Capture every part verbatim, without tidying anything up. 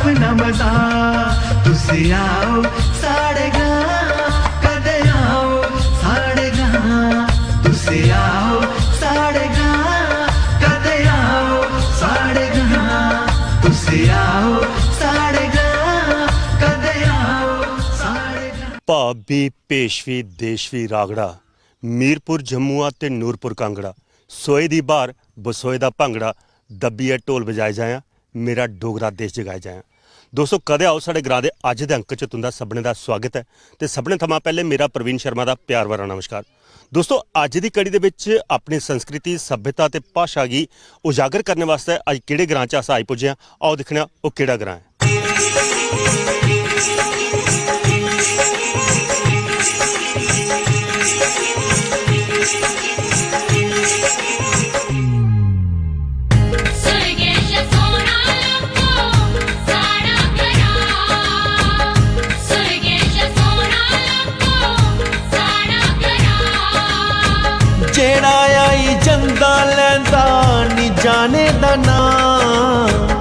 नमदा। तुसी आओ साढ़े ग्रां, कदे आओ साढ़े ग्रां। तुसी आओ साढ़े ग्रां, कदे आओ साढ़े ग्रां। तुसी आओ साढ़े ग्रां, कदे आओ साढ़े ग्रां। भाबी, पेशवी, देशवी रागड़ा, मीरपुर जम्मुआ ते नूरपुर कांगड़ा, सोए दी ब्हार, बसोए दा भांगड़ा, दब्बियै ढोल बजाए जायां, मेरा डोगरा देश जगाए जायां। दोस्तो, कदे आओ साढ़े ग्रां दे अज्ज दे अंक च तुं'दा सभनें दा स्वागत ऐ ते सभनें थमां पैह्ले मेरा प्रवीण शर्मा दा प्यार भरा नमस्कार। दोस्तो, अज्ज दी कड़ी दे बिच अपनी संस्कृति, सभ्यता ते भाशा गी उजागर करने वास्तै अज्ज केह्ड़े ग्रां च अस आई पुज्जे आं, आओ दिक्खने आं ओह् केह्ड़ा ग्रां ऐ। जेड़ा आई जंदा लैंदा नी जाने दा नां।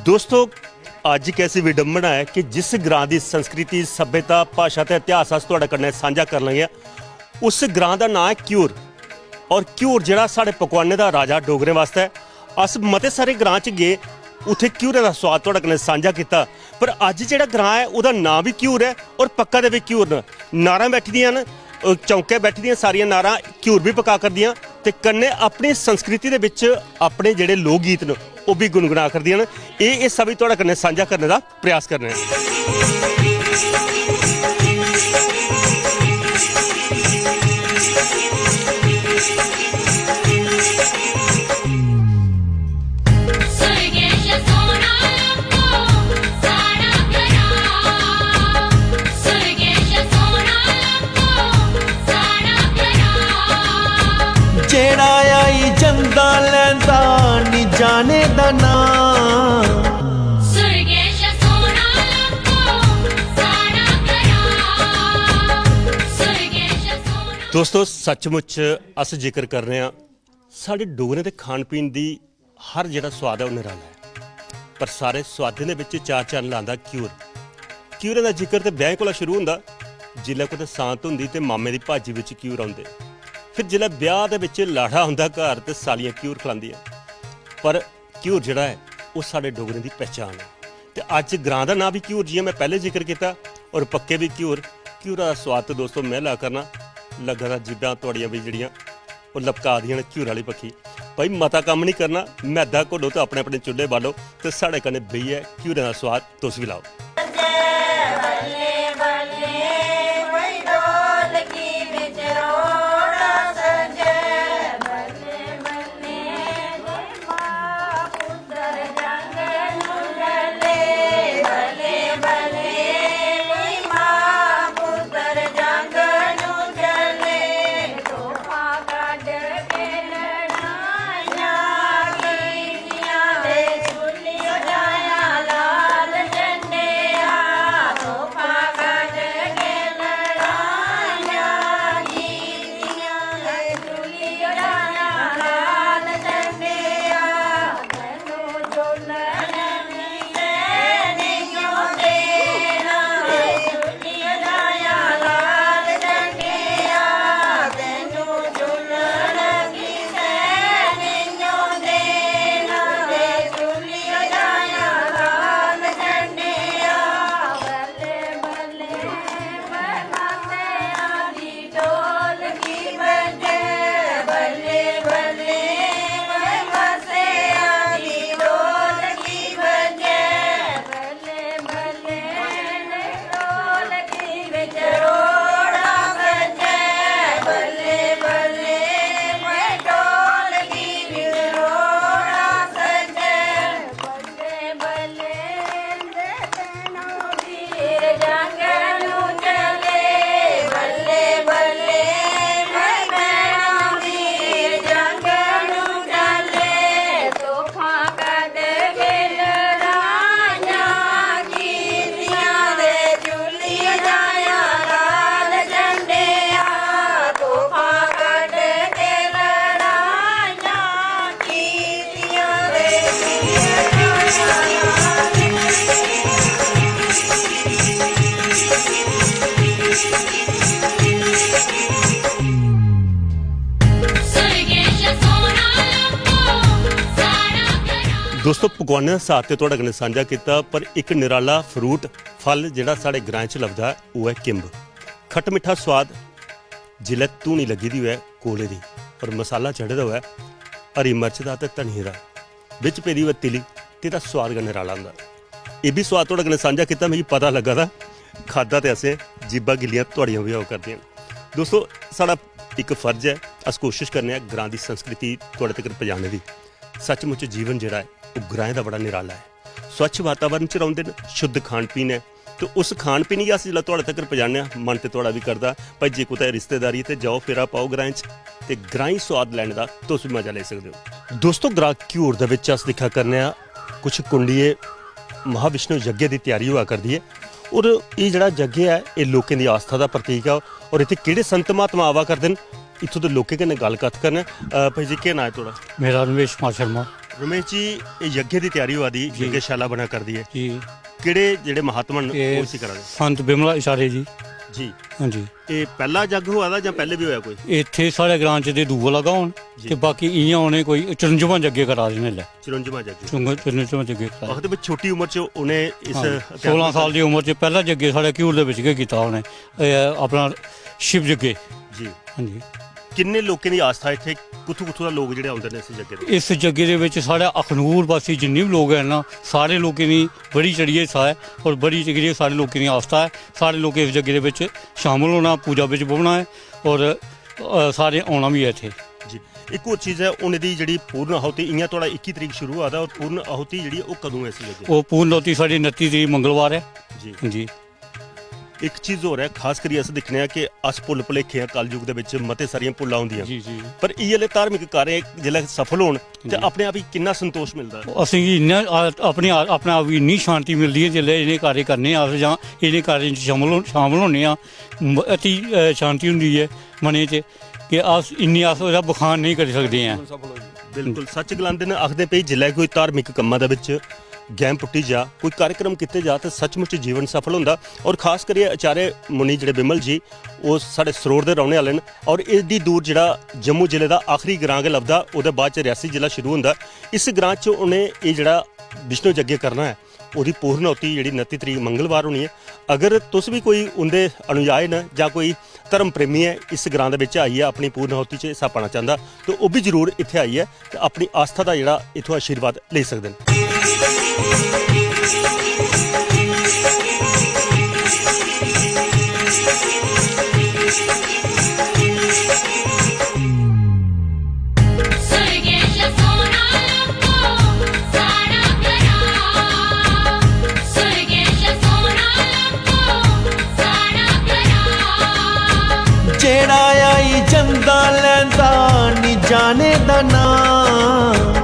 दोस्तो, अज्ज कैसी विडंबना ऐ कि जिस ग्रां दी संस्कृति, सभ्यता, भाशा ते इतिहास अस थुआढ़े कन्नै सांझा करन लगे आं, उस ग्रां दा नांऽ ऐ घ्यूर। और घ्यूर जेह्ड़ा साढ़े पकवानें दा राजा डोगरें वास्तै। अस मते सारे ग्रां च गे, उत्थै घ्यूरें दा स्वाद थुआढ़े कन्नै सांझा कीता, पर अज्ज जेह्ड़ा ग्रां ऐ, ओह्दा नांऽ बी घ्यूर ऐ और पक्का दे बी घ्यूर न। नारां बैठी दियां न, अ, चौंकै बैठी दियां सारियां नारां घ्यूर बी पका करदियां ते कन्नै अपनी संस्कृति दे बिच अपने जेह्ड़े लोक गीत न, ओह् बी गुनगुना करदियां न। एह् हिस्सा बी थुआढ़े कन्नै सांझा करने दा प्रयास करने आं। जेड़ा आई जंदा लैंदा नी जाने दा नां। दोस्तो, सचमुच अस जिक्र करने आं, साढ़े डोगरें दे खान पीन दी हर जेह्ड़ा स्वाद ऐ, ओह् निराला ऐ। पर सारे स्वादें दे बिच चार चन्न लांदा घ्यूर। घ्यूरें दा जिक्र ते ब्याहें कोला शुरू होंदा, जिसलै कुतै सांत होंदी ते मामे दी भाजी बिच घ्यूर औंदे। फिर जिसलै ब्याह् दे बिच लाड़ा औंदा घर ते सालियां घ्यूर खलांदियां। पर घ्यूर जेह्ड़ा ऐ, ओह् साढ़े डोगरें दी पहचान ऐ। ते अज्ज ग्रां दा नांऽ बी घ्यूर, जि'यां में पैह्ले जिक्र कीता, और पक्के बी घ्यूर। घ्यूरा दा स्वाद ते दोस्तो में लै करना, लग्गा दा जिब्बां थुआड़ियां बी जेह्ड़ियां ओह् लपका दियां न घ्यूर आह्ली बक्खी। भाई, मता कम्म निं करना, मैदा घोलो ते अपने अपने चु'ल्ले बालो ते साढ़े कन्नै बेहियै घ्यूरें दा स्वाद तुस बी लाओ। दोस्तो, पकवानें दा साथ ते थुआढ़े कन्नै सांझा कीता, पर इक निराला फ्रूट, फल, जेह्ड़ा साढ़े ग्राएं च लभदा ऐ, ओह् ऐ किंब। खट्ट मिट्ठा सोआद, जिसलै धूनी लग्गी दी होऐ कोले दी, और मसाला चढ़े दा होऐ हरी मर्च दा ते धनिये दा, बिच पेदी होऐ तिली, ते एह्दा सोआद गै निराला होंदा। एह् बी सोआद थुआढ़े कन्नै सांझा कीता, मिगी पता लग्गा दा खाद्धा ते असें, जीभां गिल्लियां थुआढ़ियां बी होआ करदियां। दोस्तो, साढ़ा इक फर्ज ऐ, अस कोशिश करने आं ग्रां दी संस्कृति थुआढ़े तगर पजाने दी। सचमुच जीवन जेह्ड़ा ऐ, ओह् ग्राएं दा बड़ा निराला ऐ। स्वच्छ वातावरण च रौंह्दे न, शुद्ध खान पीन ऐ, ते उस खान पीन गी अस जिसलै थुआढ़े तगर पजाने आं, मन ते थुआढ़ा बी करदा, भाई, जे कुतै रिश्तेदारी ते जाओ, फेरा पाओ ग्राएं च, ते ग्राईं सोआद लैने दा तुस बी मजा लेई सकदे ओ। दोस्तो, ग्रां घ्यूर दे बिच अस दिक्खा करने आं, कुछ कुंडिये महाविष्णु यज्ञ दी त्यारी होआ करदी ऐ, और एह् जेह्ड़ा यज्ञ ऐ, एह् लोकें दी आस्था दा प्रतीक ऐ। और इत्थै केह्ड़े संत महात्मा आवा करदे न, इत्थूं दे लोकें कन्नै गल्ल कत्थ करने आं। अ, भाई जी, केह् नांऽ ऐ थुआढ़ा? मेरा रमेश कुमार शर्मा। रमेश जी, एह् यज्ञ दी त्यारी होआ दी, जी। यज्ञशाला बना करदी ऐ। जी। केह्ड़े जेह्ड़े महात्मा न, एह् ओह् इसी करा दे? संत बिमला आचार्य जी। जी। हां जी। एह् पैह्ला जग होआ दा जां पैह्ले बी होआ कोई? इत्थै साढ़े ग्रां च ते दूआ लगा हून, जी। ते बाकी इ'यां उ'नें कोई चरुंजमां जग्गे करा दे न इसलै। चरुंजमां जग्गे। चरुंज-, चरुंजमां जग्गे करा दे। आखदे भी छोटी उमर च उ'नें इस हां, अध्यात्म सोलां साल दी उमर च पैह्ला जग्गे साढ़े घ्यूर दे बिच गै कीता उ'नें, एह् अपना शिव जग्गे। जी। हां जी। किन्ने लोकें दी आस्था इत्थै, कुत्थूं कुत्थूं दा लोक जेह्ड़े औंदे न इस जग्गे दे? इस जग्गे दे बिच साढ़े अखनूर पासै जिन्ने बी लोक हैन ना, सारे लोकें दी बड़ी चढ़ियै हिस्सा ऐ और बड़ी चढ़ियै सारे लोकें दी आस्था ऐ। सारे लोकें इस जग्गे दे बिच शामल होना, पूजा बिच बौह्ना ऐ और, अ, सारे औना बी ऐ इत्थै। जी। इक होर चीज ऐ, हून एह्दी जेह्ड़ी पूर्ण आहुति, इ'यां थुआढ़ा इक्की तरीक शुरू होआ दा, और पूर्ण आहुति जेह्ड़ी ऐ, ओह् कदूं ऐ इस जग्गे? ओह् पूर्ण आहुति साढ़ी उनत्ती तरीक मंगलवार ऐ। जी। जी। इक चीज होर ऐ, खास करियै अस दिक्खने आं कि अस भुल्ल भुलेखे आं, कलयुग दे बिच मते सारियां भुल्लां होंदियां। जी, जी। पर इ'यै ले धार्मिक कार्य जिसलै सफल होन, ते जी। अपने आप गी किन्ना संतोष मिलदा ऐ? असेंगी इन्ना, आ, अपने आ-, अपने आप गी इन्नी शांति मिलदी ऐ, जिसलै इ'नें कार्य करने आं अस जां इ'नें कार्य च शामल हो-, शामल होने आं, म-, अति, अ, शांति होंदी ऐ मनै च कि अस इन्नी, अस ओह्दा बखान नेईं करी सकदे ऐं। बिल्कुल सच्च गलांदे न, आखदे भई जिसलै कोई धार्मिक कम्मा दे बिच गैं पुट्टी जा, कोई कार्यक्रम कीते जा, ते सचमुच जीवन सफल होंदा। और खास करियै आचार्य मुनि जेह्ड़े बिमल जी, ओह् साढ़े सरोड़ दे रौह्ने आह्ले न, और एड्डी दूर जेह्ड़ा जम्मू जिले दा आखिरी ग्रां गै लभदा, ओह्दे बाद च रियासी जिला शुरू होंदा। इस ग्रां च उ'नें एह् जेह्ड़ा विष्णु यज्ञ करना ऐ, ओह्दी पूर्ण आहुति जेह्ड़ी उनत्ती तरीक मंगलवार होनी ऐ। अगर तुस बी कोई उं'दे अनुयायी न जां कोई धर्म प्रेमी ऐ, इस ग्रां दे बिच आइयै अपनी पूर्ण आहुति च हिस्सा पाना चांह्दा, ते ओह् बी जरूर इत्थै आइयै ते अपनी आस्था दा जेह्ड़ा इत्थुं आशीर्वाद लेई सकदे न। जेड़ा आई जंदा लैंदा नी जाने दा नां।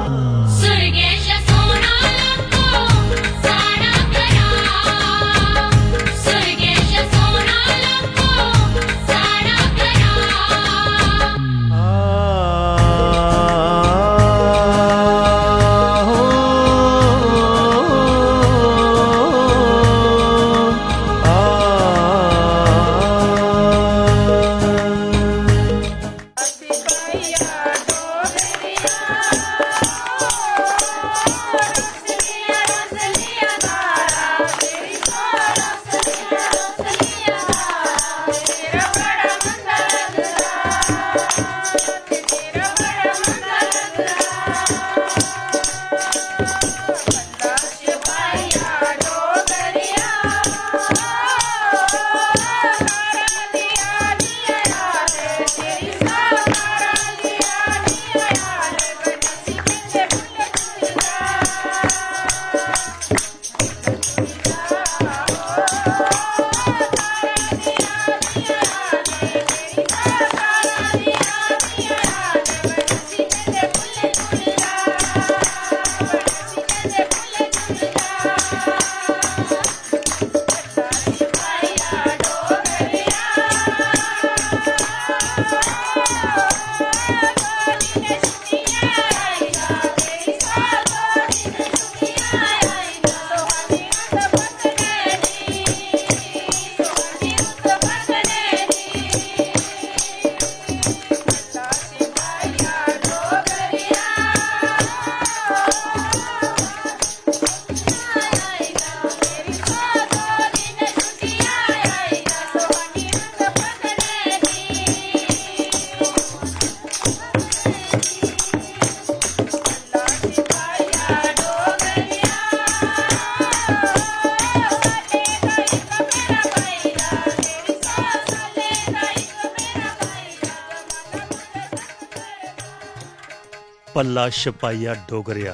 पल्ला छपाइया डोगरेआ,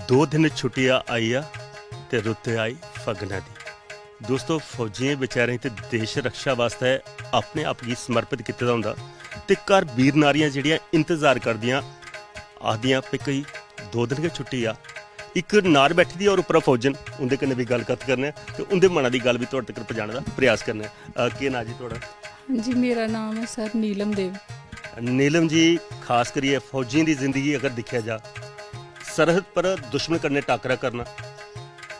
दो दिन छुट्टिया आइया ते रुत्त आई फगना दी। दोस्तो, फौजियें बेचारें ते देश रक्षा वास्तै अपने आप गी समर्पित कीते दा होंदा ते घर वीर नारियां जेह्ड़ियां इंतजार करदियां, आखदियां, "भई, कोई दो दिन गै छुट्टी आ।" इक नार बैठी दी और उप्परा फौजन, उं'दे कन्नै बी गल्ल कत्थ करने आं ते उं'दे मना दी गल्ल बी थुआढ़े तगर पजाने दा प्रयास करने आं। अ, केह् नांऽ जी थुआढ़ा? जी, मेरा नाम ऐ सर नीलम देवी। नीलम जी, खास करियै फौजियें दी जिंदगी अगर दिक्खेआ जा, सरहद पर दुश्मन कन्नै टाकरा करना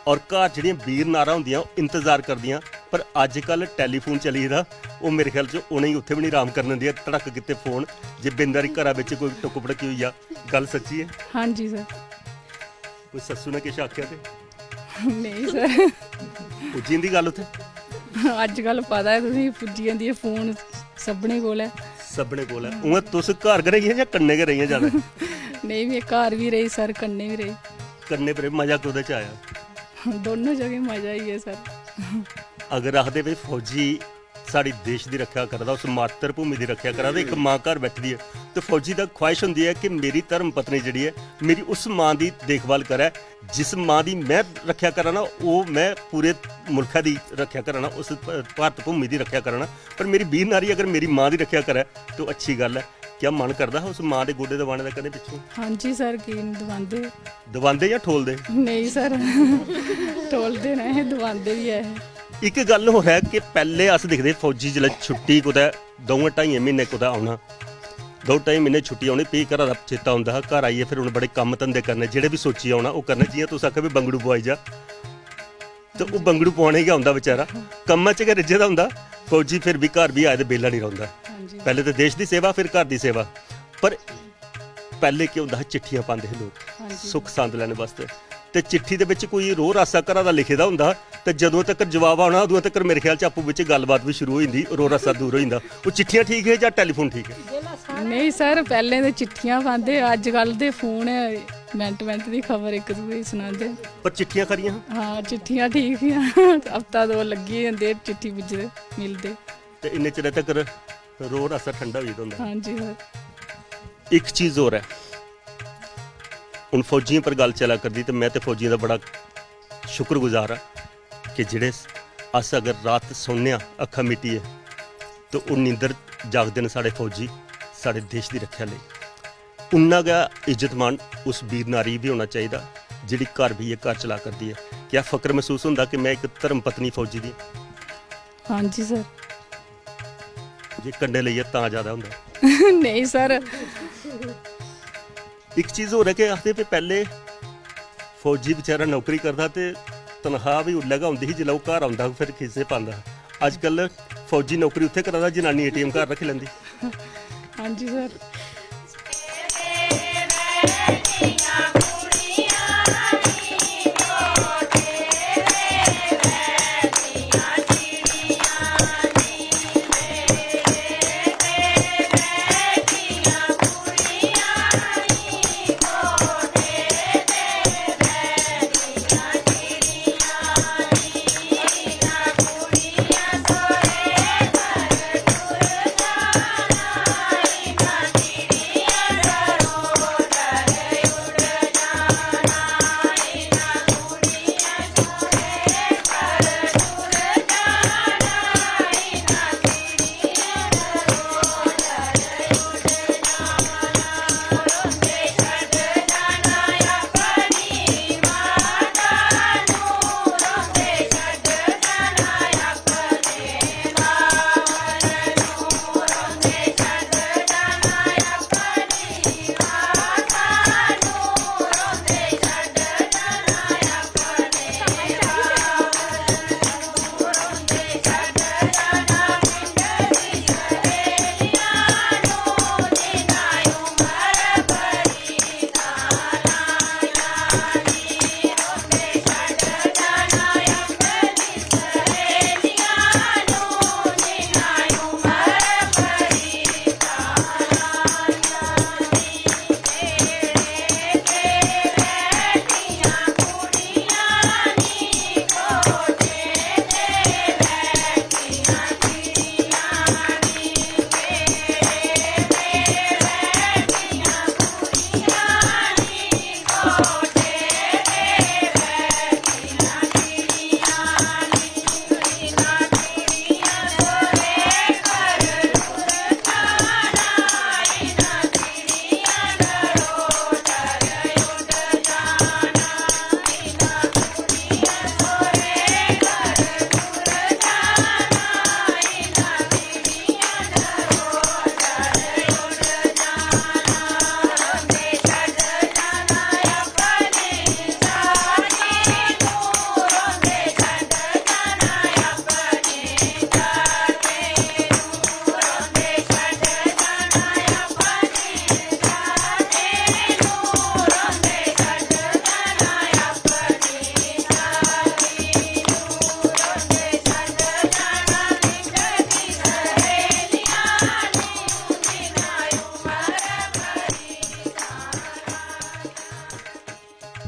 और घर जेह्ड़ियां वीर नारां होंदियां, ओह् इंतजार करदियां, पर अज्जकल टैलीफोन चली गेदा, ओह् मेरे ख्याल च उ'नेंगी उत्थै बी निं आराम करन दिंदियां, धड़क कीते फोन, जे बिंद हारी घरा बिच कोई टुक्क भड़की होई जा। गल्ल सच्ची ऐ? हां जी सर। कोई सस्सू ने किश आखेआ ते? नेईं सर। पुज्जी जंदी गल्ल उत्थै? अज्जकल पता ऐ तुसेंगी, पुज्जी जंदी ऐ, फोन सभनें कोल ऐ। सभनें कोल ऐ। उ'आं तुस घर गै रेहियां जां कन्नै गै रेहियां ज्यादा? नेईं, में घर बी रेही सर, कन्नै बी रेही। कन्नै पर मजा कोह्दे च आया? दोनों जगह मजा ही ऐ सर। अगर आखदे भाई फौजी साढ़ी देश दी रक्षा करा दा, उस मातृभूमि दी रक्षा करा दा, इक मां घर बैठी दी ऐ, ते फौजी दा ख्वाहिश होंदी ऐ कि मेरी धर्म पत्नी जेह्ड़ी ऐ, मेरी उस मां दी देखभाल करै, जिस मां दी में रक्षा करा ना, ओह् में पूरे मुल्खै दी रक्षा करा ना, उस भ-, भारत भूमि दी रक्षा करा ना। पर मेरी वीर नारी अगर मेरी मां दी रक्षा करै, ते ओह् अच्छी गल्ल ऐ। क्या मन करदा हा उस मां दे गोडे दबाने दा कदें पिच्छों? हां जी सर, की निं दबांदे। दबांदे जां ठोलदे? नेईं सर, ठोलदे न, दबांदे बी ऐ हे। इक गल्ल होर ऐ कि पैह्ले अस दिखदे हे फौजी जिसलै छुट्टी कुतै द'ऊं ढाइयें म्हीने कुतै औना, द'ऊं ढाई म्हीने छुट्टी औनी, फ्ही घरा दा चेता औंदा हा, घर आइयै फिर उ'नें बड़े कम्म धंदे करने, जेह्ड़े बी सोचियै औना ओह् करने। जि'यां तुस आखा दे बंगड़ू बुआई जा, ते ओह् बंगड़ू पुआने गै औंदा बेचारा, कम्मै च गै रिज्झे दा होंदा। फौजी फिर बी घर बी आए ते बेह्ला निं रौंह्दा। हां जी। पैह्ले ते देश दी सेवा, फिर घर दी सेवा। पर पैह्ले केह् होंदा हा, चिट्ठियां पांदे हे लोक हां जी। सुख सांद लैने बास्तै, ते चिट्ठी दे बिच कोई रोह् रासा घरा दा लिखे दा होंदा हा, ते जदूं तक्कर जवाब औना, उदूं तक्कर मेरे ख्याल च आपूं बिच गल्लबात बी शुरू होई जंदी, रोह् रासा दूर होई जंदा। ओह् चिट्ठियां ठीक हे जां टैलीफोन ठीक हे? नेईं सर, पैह्लें ते चिट्ठियां पांदे हे, अज्जकल ते फोन ऐ, मिंट मिंट दी खबर इक दूए गी सनांदे। पर चिट्ठियां खरियां हां? हां, चिट्ठियां ठीक हियां। हफ्ता दो लग्गी जंदे चिट्ठी पुजदे, मिलदे। ते इन्ने चिरै तक्कर रोह् रासा ठंडा होई गेदा होंदा। हां जी सर। इक चीज होर ऐ, हून फौजियें पर गल्ल चला करदी, ते में ते फौजियें दा बड़ा शुक्रगुजार आं कि जेह्ड़े अस अगर रात सौन्ने आं अक्खां मिटियै, ते ओह् नींदर जागदे न साढ़े फौजी, साढ़े देश दी रक्खेआ लेई। उन्ना गै इज्जत मान उस वीर नारी गी बी होना चाहिदा, जेह्ड़ी घर बेहियै घर चला करदी ऐ। क्या फख्र मसूस होंदा कि में इक धर्म पत्नी फौजी दी? हां जी सर। जे कन्नै लेइयै तां ज्यादा होंदा। नेईं सर। इक चीज होर ऐ कि आखदे भी पैह्ले फौजी बेचारा नौकरी करदा ते तनखाह् बी उल्लै गै होंदी ही जिसलै ओह् घर औंदा हा, फिर खीसे पांदा हा। अज्जकल फौजी नौकरी उत्थै करा दा, जनानी एटीएम घर रक्खी लैंदी। हां जी सर।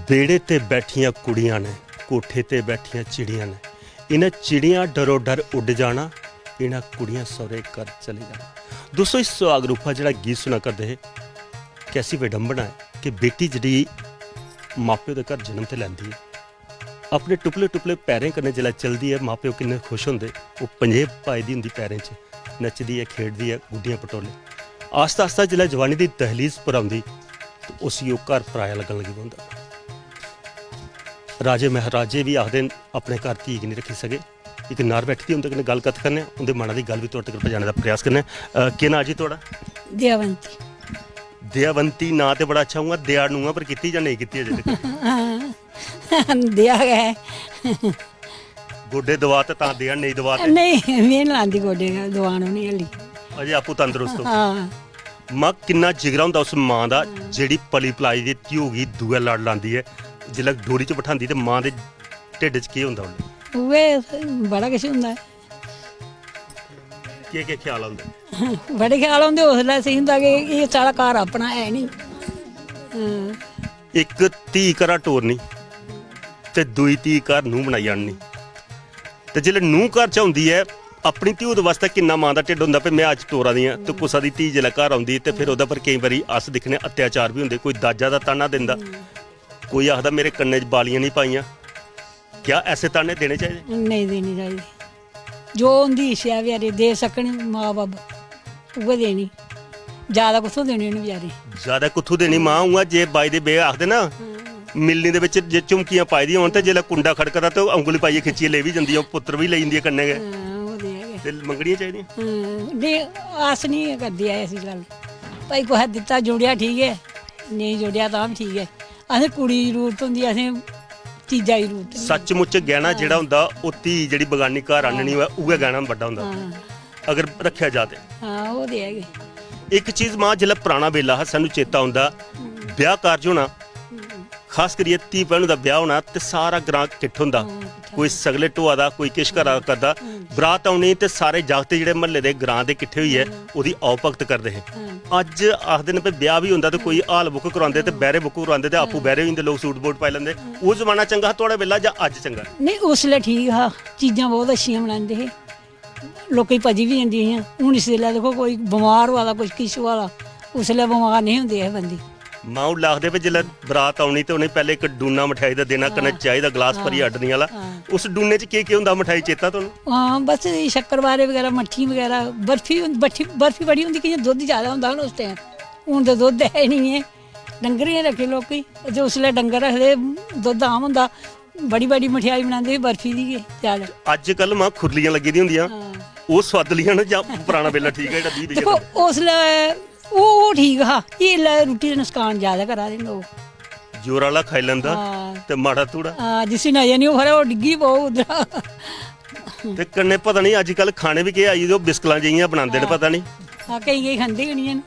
बेड़े ते बैठियां कुड़ियां न, कोठे ते बैठियां चिड़ियां न। इ'नें चिड़ियां डरो डर उड्ड जाना, इ'नें कुड़ियां सौरे घर चली जाना। दोस्तो, इस सुहाग रूपा जेह्ड़ा गीत सुना करदे हे, कैसी विडंबना ऐ कि बेटी जेह्ड़ी माप्यो दे घर जन्म ते लैंदी ऐ, अपने टुपले टुपले पैरें कन्नै जेल्लै चलदी ऐ, माप्यो किन्ने खुश होंदे। ओह् पंजेब पाई दी होंदी पैरें च, नचदी ऐ, खेढदी ऐ, गुड्डियां पटोले। आस्ता आस्ता जेल्लै जवानी दी दहलीज पर औंदी, ते उसी ओह् घर पराया लग्गन लगी पौंदा। राजे महाराजे बी आखदे न, अपने घर धी गी निं रक्खी सके। इक नार बैठी दी उं'दे कन्नै गल्ल कत्थ करने आं, उं'दे मना दी गल्ल बी तुआढ़े तगर पजाने दा प्रयास करने आं। अ, केह् नांऽ जी तुआढ़ा? दयावंती। दयावंती, नांऽ ते बड़ा अच्छा, उ'आं दया नूंहां पर कीती जां नेईं कीती अजें तक? हां, देआ गै। गोड्डे दवा ते तां देआ, नेईं दवा ते? नेईं, में निं लांदी गोड्डे दवान उ'नें हल्ली। अजें आपूं तंदरुस्त ओ? हां। मां, किन्ना जिगरा होंदा उस मां दा, हां। जेह्ड़ी पली पलाई दी धियो गी दूआ लड़ लांदी ऐ, जिसलै डोली च बठांदी ते मां दे ढिड्ड च केह् होंदा उसलै? उ'ऐ, बड़ा किश होंदा ऐ। केह् केह् ख्याल औंदे? बड़े ख्याल औंदे। उसलै सेही होंदा कि एह् साढ़ा घर अपना है निं। हां। इक धी घरा टोरनी ते दूई धी घर नूंह् बनाई आह्ननी। ते जिसलै नूंह् घर च औंदी ऐ, अपनी धी ओह्दे बास्तै किन्ना मां दा ढिड्ड होंदा, भई में अज्ज टोरा दी आं। ते कुसै दी धी जिसलै घर औंदी ते फिर ओह्दे पर केईं बारी अस दिक्खने अत्याचार बी होंदे, कोई दाजा दा ताना दिंदा, कोई आखदा मेरे कन्नै च बालियां निं पाइयां। क्या ऐसे ताने देने चाहिदे? नेईं देने चाहिदे। जो उं'दी इच्छा ऐ बचैरे दे सकन मां बब्ब, उ'ऐ देनी। ज्यादा कुत्थूं देनी उ'नें बचैरें? ज्यादा कुत्थूं देनी मां? उ'आं जे by the way आखदे ना, हां। मिलनी दे बिच जे झुमकियां पाई दियां होन ते जेल्लै कुंडा खड़कदा ते ओह् उंगली पाइयै खिच्चियै लेई बी जंदी ऐ, पुत्तर बी लेई जंदी ऐ कन्नै गै। हां, ओह् ते है गै। ते मंगनियां चाहिदियां? हां, नेईं, अस निं करदे ऐ ऐसी गल्ल। भाई कुसै दित्ता जुड़ेआ ठीक ऐ, नेईं जुड़ेआ तां बी ठीक ऐ। असें कुड़ी दी जरूरत होंदी, असें चीजा दी जरूरत निं। सच्चमुच गैह्ना हां। जेह्ड़ा होंदा, ओह् धी जेह्ड़ी बगानी घर हां। आह्ननी होऐ, उ'ऐ गैह्ना बड्डा होंदा। हां। अगर रक्खेआ जा ते। हां, ओह् ते है गै। इक चीज मां, जिसलै पराना बेल्ला हा, सानूं चेता औंदा, हम्म। ब्याह् कारज होना, हम्म। खास करियै धी भैनू दा ब्याह् होना ते सारा ग्रां किट्ठ होंदा। हां, किट्ठ कोई होंदा। सगले ढोआ दा, कोई किश करा करदा। हम्म। बरात औनी ते सारे जागत जेह्ड़े म्हल्ले दे, ग्रां दे किट्ठे होइयै हम्म। ओह्दी आओ भगत करदे हे। हम्म। अज्ज आखदे न भई ब्याह् बी होंदा ते कोई हाल बुक करांदे ते बैह्रे बुक करांदे ते आपूं हम्म। बैह्रे होई जंदे, लोक सूट बूट पाई लैंदे। हम्म। ओह् जमाना चंगा हा थुआढ़े बेल्ला जां अज्ज चंगा? नेईं, उसलै ठीक हा, चीजां बहुत अच्छियां बनांदे हे। लोकें गी पची बी जंदियां हियां। हून इस बेल्लै दिक्खो, कोई बमार होआ दा, कुछ किश होआ दा, उसलै बमार नेईं होंदे हे बंदे। मां, उसलै आखदे भई जिसलै बरात औनी ते उ'नें पैह्लें इक डूना मठेआई दा देना, कन्नै हां। चाही दा गलास हां। भरियै आडनी आह्ला। हां। उस डूने च केह् केह् होंदा हा मठेआई, चेता तुहानू? हां, बस एह् शक्करवारे बगैरा, मट्ठी बगैरा, बर्फी, बर्फी, बर्फी बड़ी होंदी, की जे दुद्ध ज्यादा होंदा हा ना उस टैम। हून ते दुद्ध है निं ऐ, डंगर गै रक्खे लोकें, ते उसलै डंगर रखदे, दुद्ध आम होंदा, बड़ी बड़ी मठेआई बनांदे हे बर्फी दी गै ज्यादा। अज्जकल मां खुरलियां लग्गी दियां होंदियां, हां। ओह् सोआदलियां न जां पराना बेल्ला ठीक ऐ जेह्ड़ा बीह् बीह् दिक्खो, साल? उसलै ओह्, ओह् ठीक हा, एल्लै रुट्टी दा नसकान ज्यादा करा दे न लोक। जोर आह्ला खाई लैंदा हां। ते माड़ा थोड़ा। हां, जिसी नजर निं, ओह् खरै ओह् डिग्गी पौग उद्धरा। ते कन्नै पता निं अज्जकल खाने बी केह् आई गेदे, ओह् बिस्कलां जेहियां बनांदे न, हां। पता निं। हां, केईं केईं खंदे गै निं हैन।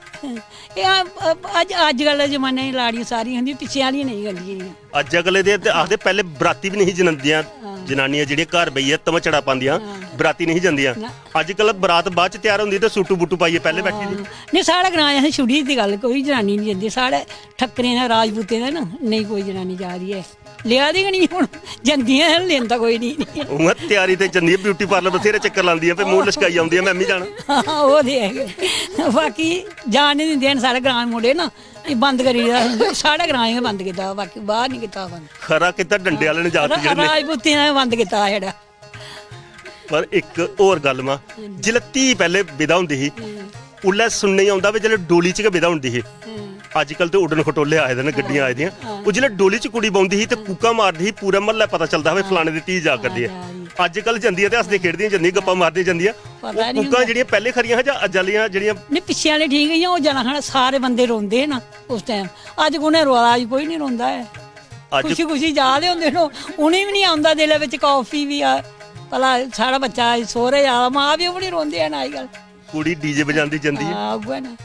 एह् आ, अ-, अज्ज, अज्जकल दे जमाने दी लाड़ियां सारियां खंदियां, पिच्छें आह्लियां नेईं खंदियां। अज्जकल दे ते आखदे पैह्ले बराती बी नेईं ही जंदियां, हां। जनानियां जेह्ड़ियां घर बेहियै धमचड़ा पांदियां, हां। बराती नेईं ही जंदियां। ना। अज्जकल बरात बाद च त्यार होंदी ते सूटू बूटू पाइयै पैह्ले बैठी दी। हां। नेईं, साढ़े ग्रां च असें छुड़ी दी गल्ल, कोई जनानी निं जंदी। साढ़े ठक्करें दा, राजपूतें दा ना, नेईं कोई जनानी जा दी ऐ। लेआ दी गै निं हून, जंदियां हैन, लेंदा कोई निं। उ'आं त्यारी ते जंदियां, ब्यूटी पार्लर बथ्हेरे चक्कर लांदियां, भई मूंह् लशकाई औंदियां, "में बी जाना।" हां, ओह् ते है गै। बाकी जान निं दिंदे हैन, साढ़े ग्रां दे मुंडे ना, एह् बंद करी ओड़े दा, साढ़े ग्रां च गै बंद कीता, बाकी बाह्र निं कीता बंद। खरा कीता डंडे आह्ले ने जागत रा-, जेह्ड़े ने। राजपूतें दा बंद कीता जेह्ड़ा। पर इक होर गल्ल मां, हां जी। जिसलै धी पैह्ले विदा होंदी ही, हां। उसलै सुनने गी औंदा भई जिसलै डोली च गै विदा होंदी ही। हां। अज्जकल ते उड्डन खटोले आए दे न, गड्डियां आई दियां। हां। ओह् जिसलै डोली च कुड़ी बौंह्दी ही ते कूकां मारदी ही, पूरा म्हल्ला पता चलदा हा भई हां। फलाने दी धी जा करदी ऐ। हां, जा दी। अज्जकल जंदियां ते हसदियां खेढदियां जंदियां, गप्पां मारदियां जंदियां। पता ओह् निं कूकां होंदा। जेह्ड़ियां पैह्ले खरियां हियां जां अज्ज आह्लियां जेह्ड़ियां? नेईं, पिच्छें आह्ले ठीक हियां, ओह् जाना खाना सारे बंदे रोंदे हे ना उस टैम। अज्ज कु'न ऐ रोआ दा? अज्ज कोई निं रोंदा ऐ। अज्ज खुशी खुशी जा दे होंदे न, उ'नें बी निं औंदा दिलै बिच काफी बी आ। भला साढ़ा बच्चा अज्ज सौह्रे जा दा, मां प्यो बी निं रोंदे हैन अजकल। कुड़ी डीजे बजांदी जंदी ऐ। हां, उ'ऐ ना।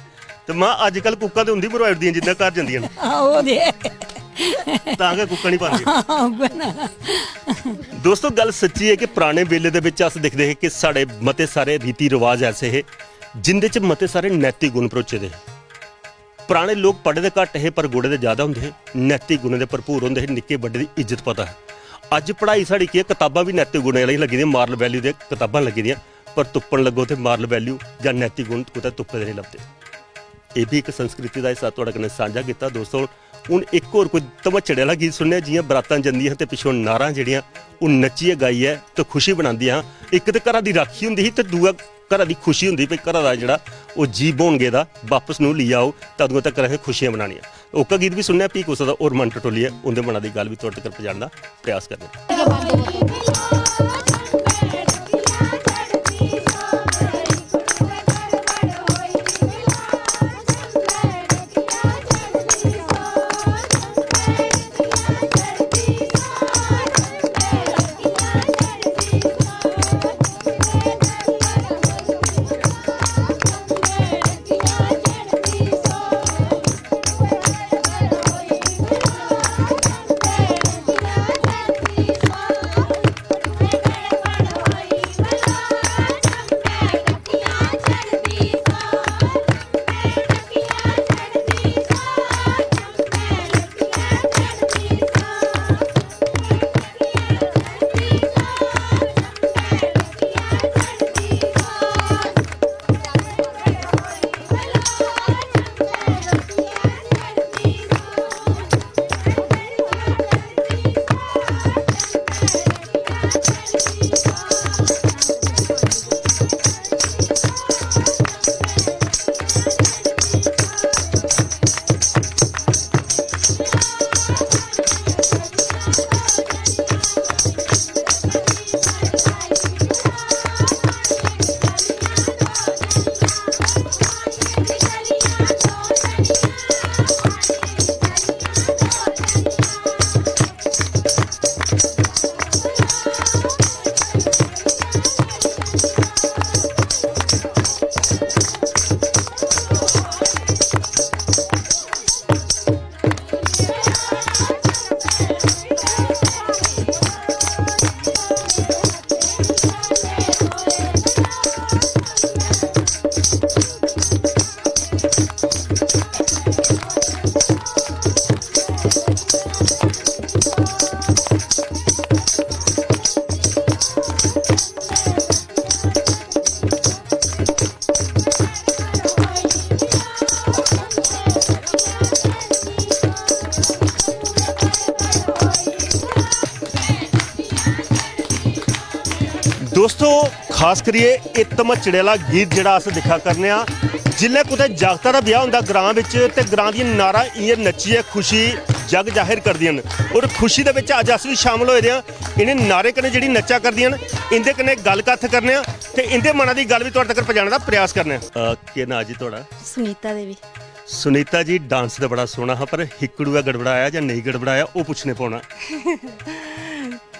ते मां, अजकल कुक्कां ते उं'दी मरोआई ओड़दियां जिं'दे घर जंदियां न। हां, ओह् ते ऐ। तां गै कुक्कां निं पांदियां। हां, उ'ऐ ना। दोस्तो, गल्ल सच्ची ऐ कि पराने बेल्ले दे बिच अस दिखदे हे कि साढ़े मते सारे रीति रवाज ऐसे हे जिं'दे च मते सारे नैतिक गुण भरोचे दे हे। पराने लोक पढ़े दे घट्ट हे, पर गुणे दे ज्यादा होंदे हे, नैतिक गुणें दे भरपूर होंदे हे, निक्के बड्डे दी इज्जत पता हा। अज्ज पढ़ाई साढ़ी केह्, कताबां बी नैतिक गुणें आह्लियां लग्गी दियां, मॉरल वैल्यू दियां कताबां लग्गी दियां, पर तुप्पन लगो ते मॉरल वैल्यू जां नैतिक गुण कुतै तुप्पे दे नेईं लभदे। एह् बी इक संस्कृति दा हिस्सा थुआढ़े कन्नै सांझा कीता। दोस्तो, हून इक होर कोई धमचड़े आह्ला गीत सुनने आं, जि'यां बरातां जंदियां ते पिच्छों नारां जेह्ड़ियां ओह् नच्चियै गाइयै ते खुशी बनांदियां हां। इक ते घरा दी राखी होंदी ही ते दूआ घरा दी खुशी होंदी ही भई घरा दा जेह्ड़ा ओह् जी ब्होन गेदा बापस नूं लेई आओ, तदुआं तक्कर असें खुशियां मनानियां। ओह्का गीत बी सुनने आं, फ्ही कुसै दा होर मन टटोलियै उं'दे मना दी गल्ल बी थुआढ़े तक्कर पजाने दा प्रयास करने आं। दोस्तो, खास करियै एह् धमचड़े आह्ला गीत जेह्ड़ा अस दिक्खा करने आं, जिसलै कुतै जागता दा ब्याह् होंदा ग्रां बिच, ते ग्रां दियां नारां इ'यां नच्चियै खुशी जग जाहिर करदियां न। और खुशी दे बिच अज्ज अस बी शामिल होए दे आं, इ'नें नारें कन्नै जेह्ड़ी नच्चा करदियां न, इं'दे कन्नै गल्ल कत्थ करने आं ते इं'दे मना दी गल्ल बी तुआढ़े तगर पजाने दा प्रयास करने आं। अ, केह् नांऽ जी तुआढ़ा? सुनीता देवी। सुनीता जी, डांस ते बड़ा सोह्ना हा, पर हिकड़ुआ गड़बड़ाया जां नेईं गड़बड़ाया, ओह् पुच्छने पौना।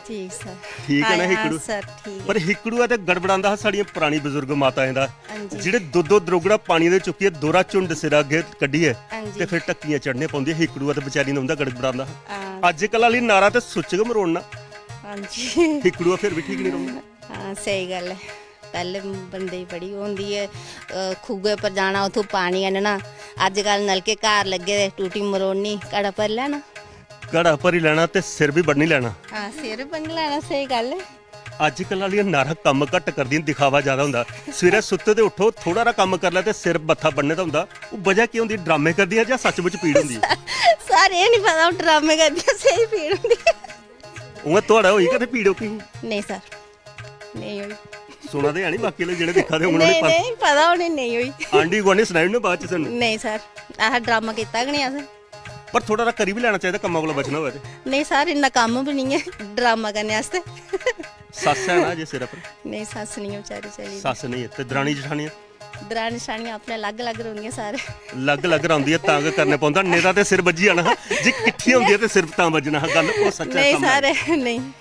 ठीक सर। ठीक ऐ ना हाय, हां हिकड़ू? सर, ठीक। पर हिकड़ुआ ते गड़बड़ांदा हा साढ़ियां परानी बजुर्ग माताएं दा, हां जी। जेह्ड़े दो दो द्रोगड़ा पानी दे चुक्कियै दोहरा झुंड सिरा अग्गें कड्ढियै हां जी। ते फिर ढक्कियां चढ़ने पौंदियां। हिकड़ुआ ते बेचारी ने उं'दा गड़बड़ांदा हा। हां। अज्जकल आह्ली नारा ते सुच्च गै मरोड़ना। हां जी। हिकड़ुआ फिर बी ठीक निं रौंह्दा। हां, स्हेई गल्ल ऐ। पैह्ले बंदे गी बड़ी ओह् होंदी ऐ, अ, खूहै पर जाना, उत्थूं पानी आह्नना। अज्जकल नलके घर लग्गे दे, टूटी मरोड़नी, घड़ा भरी लैना। घड़ा भरी लैना ते सिर बी बन्नी लैना। हां, सिर बन्नी लैना, स्हेई गल्ल ऐ। अज्जकल आह्लियां नारां कम्म घट्ट करदियां, दिखावा ज्यादा होंदा। सवेरै सुत्ते दे उट्ठो, थोह्ड़ा हारा कम्म करी लै ते सिर मत्था बन्ने दा होंदा। ओह् बजह केह् होंदी? ड्रामे करदियां जां सच्चमुच पीड़ होंदी ऐ? सर, एह् निं पता, ओह् ड्रामे करदियां, स्हेई पीड़ होंदी ऐ। उ'आं थुआढ़ा होई कदें पीड़ ओह्की? नेईं सर, नेईं होई। सुना दे है नी बाकी आह्ले जेह्ड़े दिक्खा दे होङन, उ'नें नेईं, पता नेईं, पता उ'नें नेईं होई। आंढी गुआंढी सनाई ओड़ने बाद च सानूं। नेईं सर, असें ड्रामा कीता गै निं असें। पर थोह्ड़ा हारा करी बी लैना चाहिदा, कम्मा कोला बचना होऐ ते। नेईं सर, इन्ना कम्म बी निं ऐ ड्रामा करने आस्तै। सस्स है ना अजें सिरै पर? नेईं, सस्स निं ऐ, बेचारी चली दी। सस्स नेईं ऐ ते दरानी जठानियां? दरानी जठानियां अपने अलग-अलग रौंह्दियां सारे। अलग-अलग रौंह्दियां तां गै करने पौंदा, नेईं तां ते सिर बज्जी जाना हा। जे किट्ठियां होंदियां ते सिर तां बज्जना हा। गल्ल ओह् सच्च ऐ, नेईं सामनै। सर, नेईं।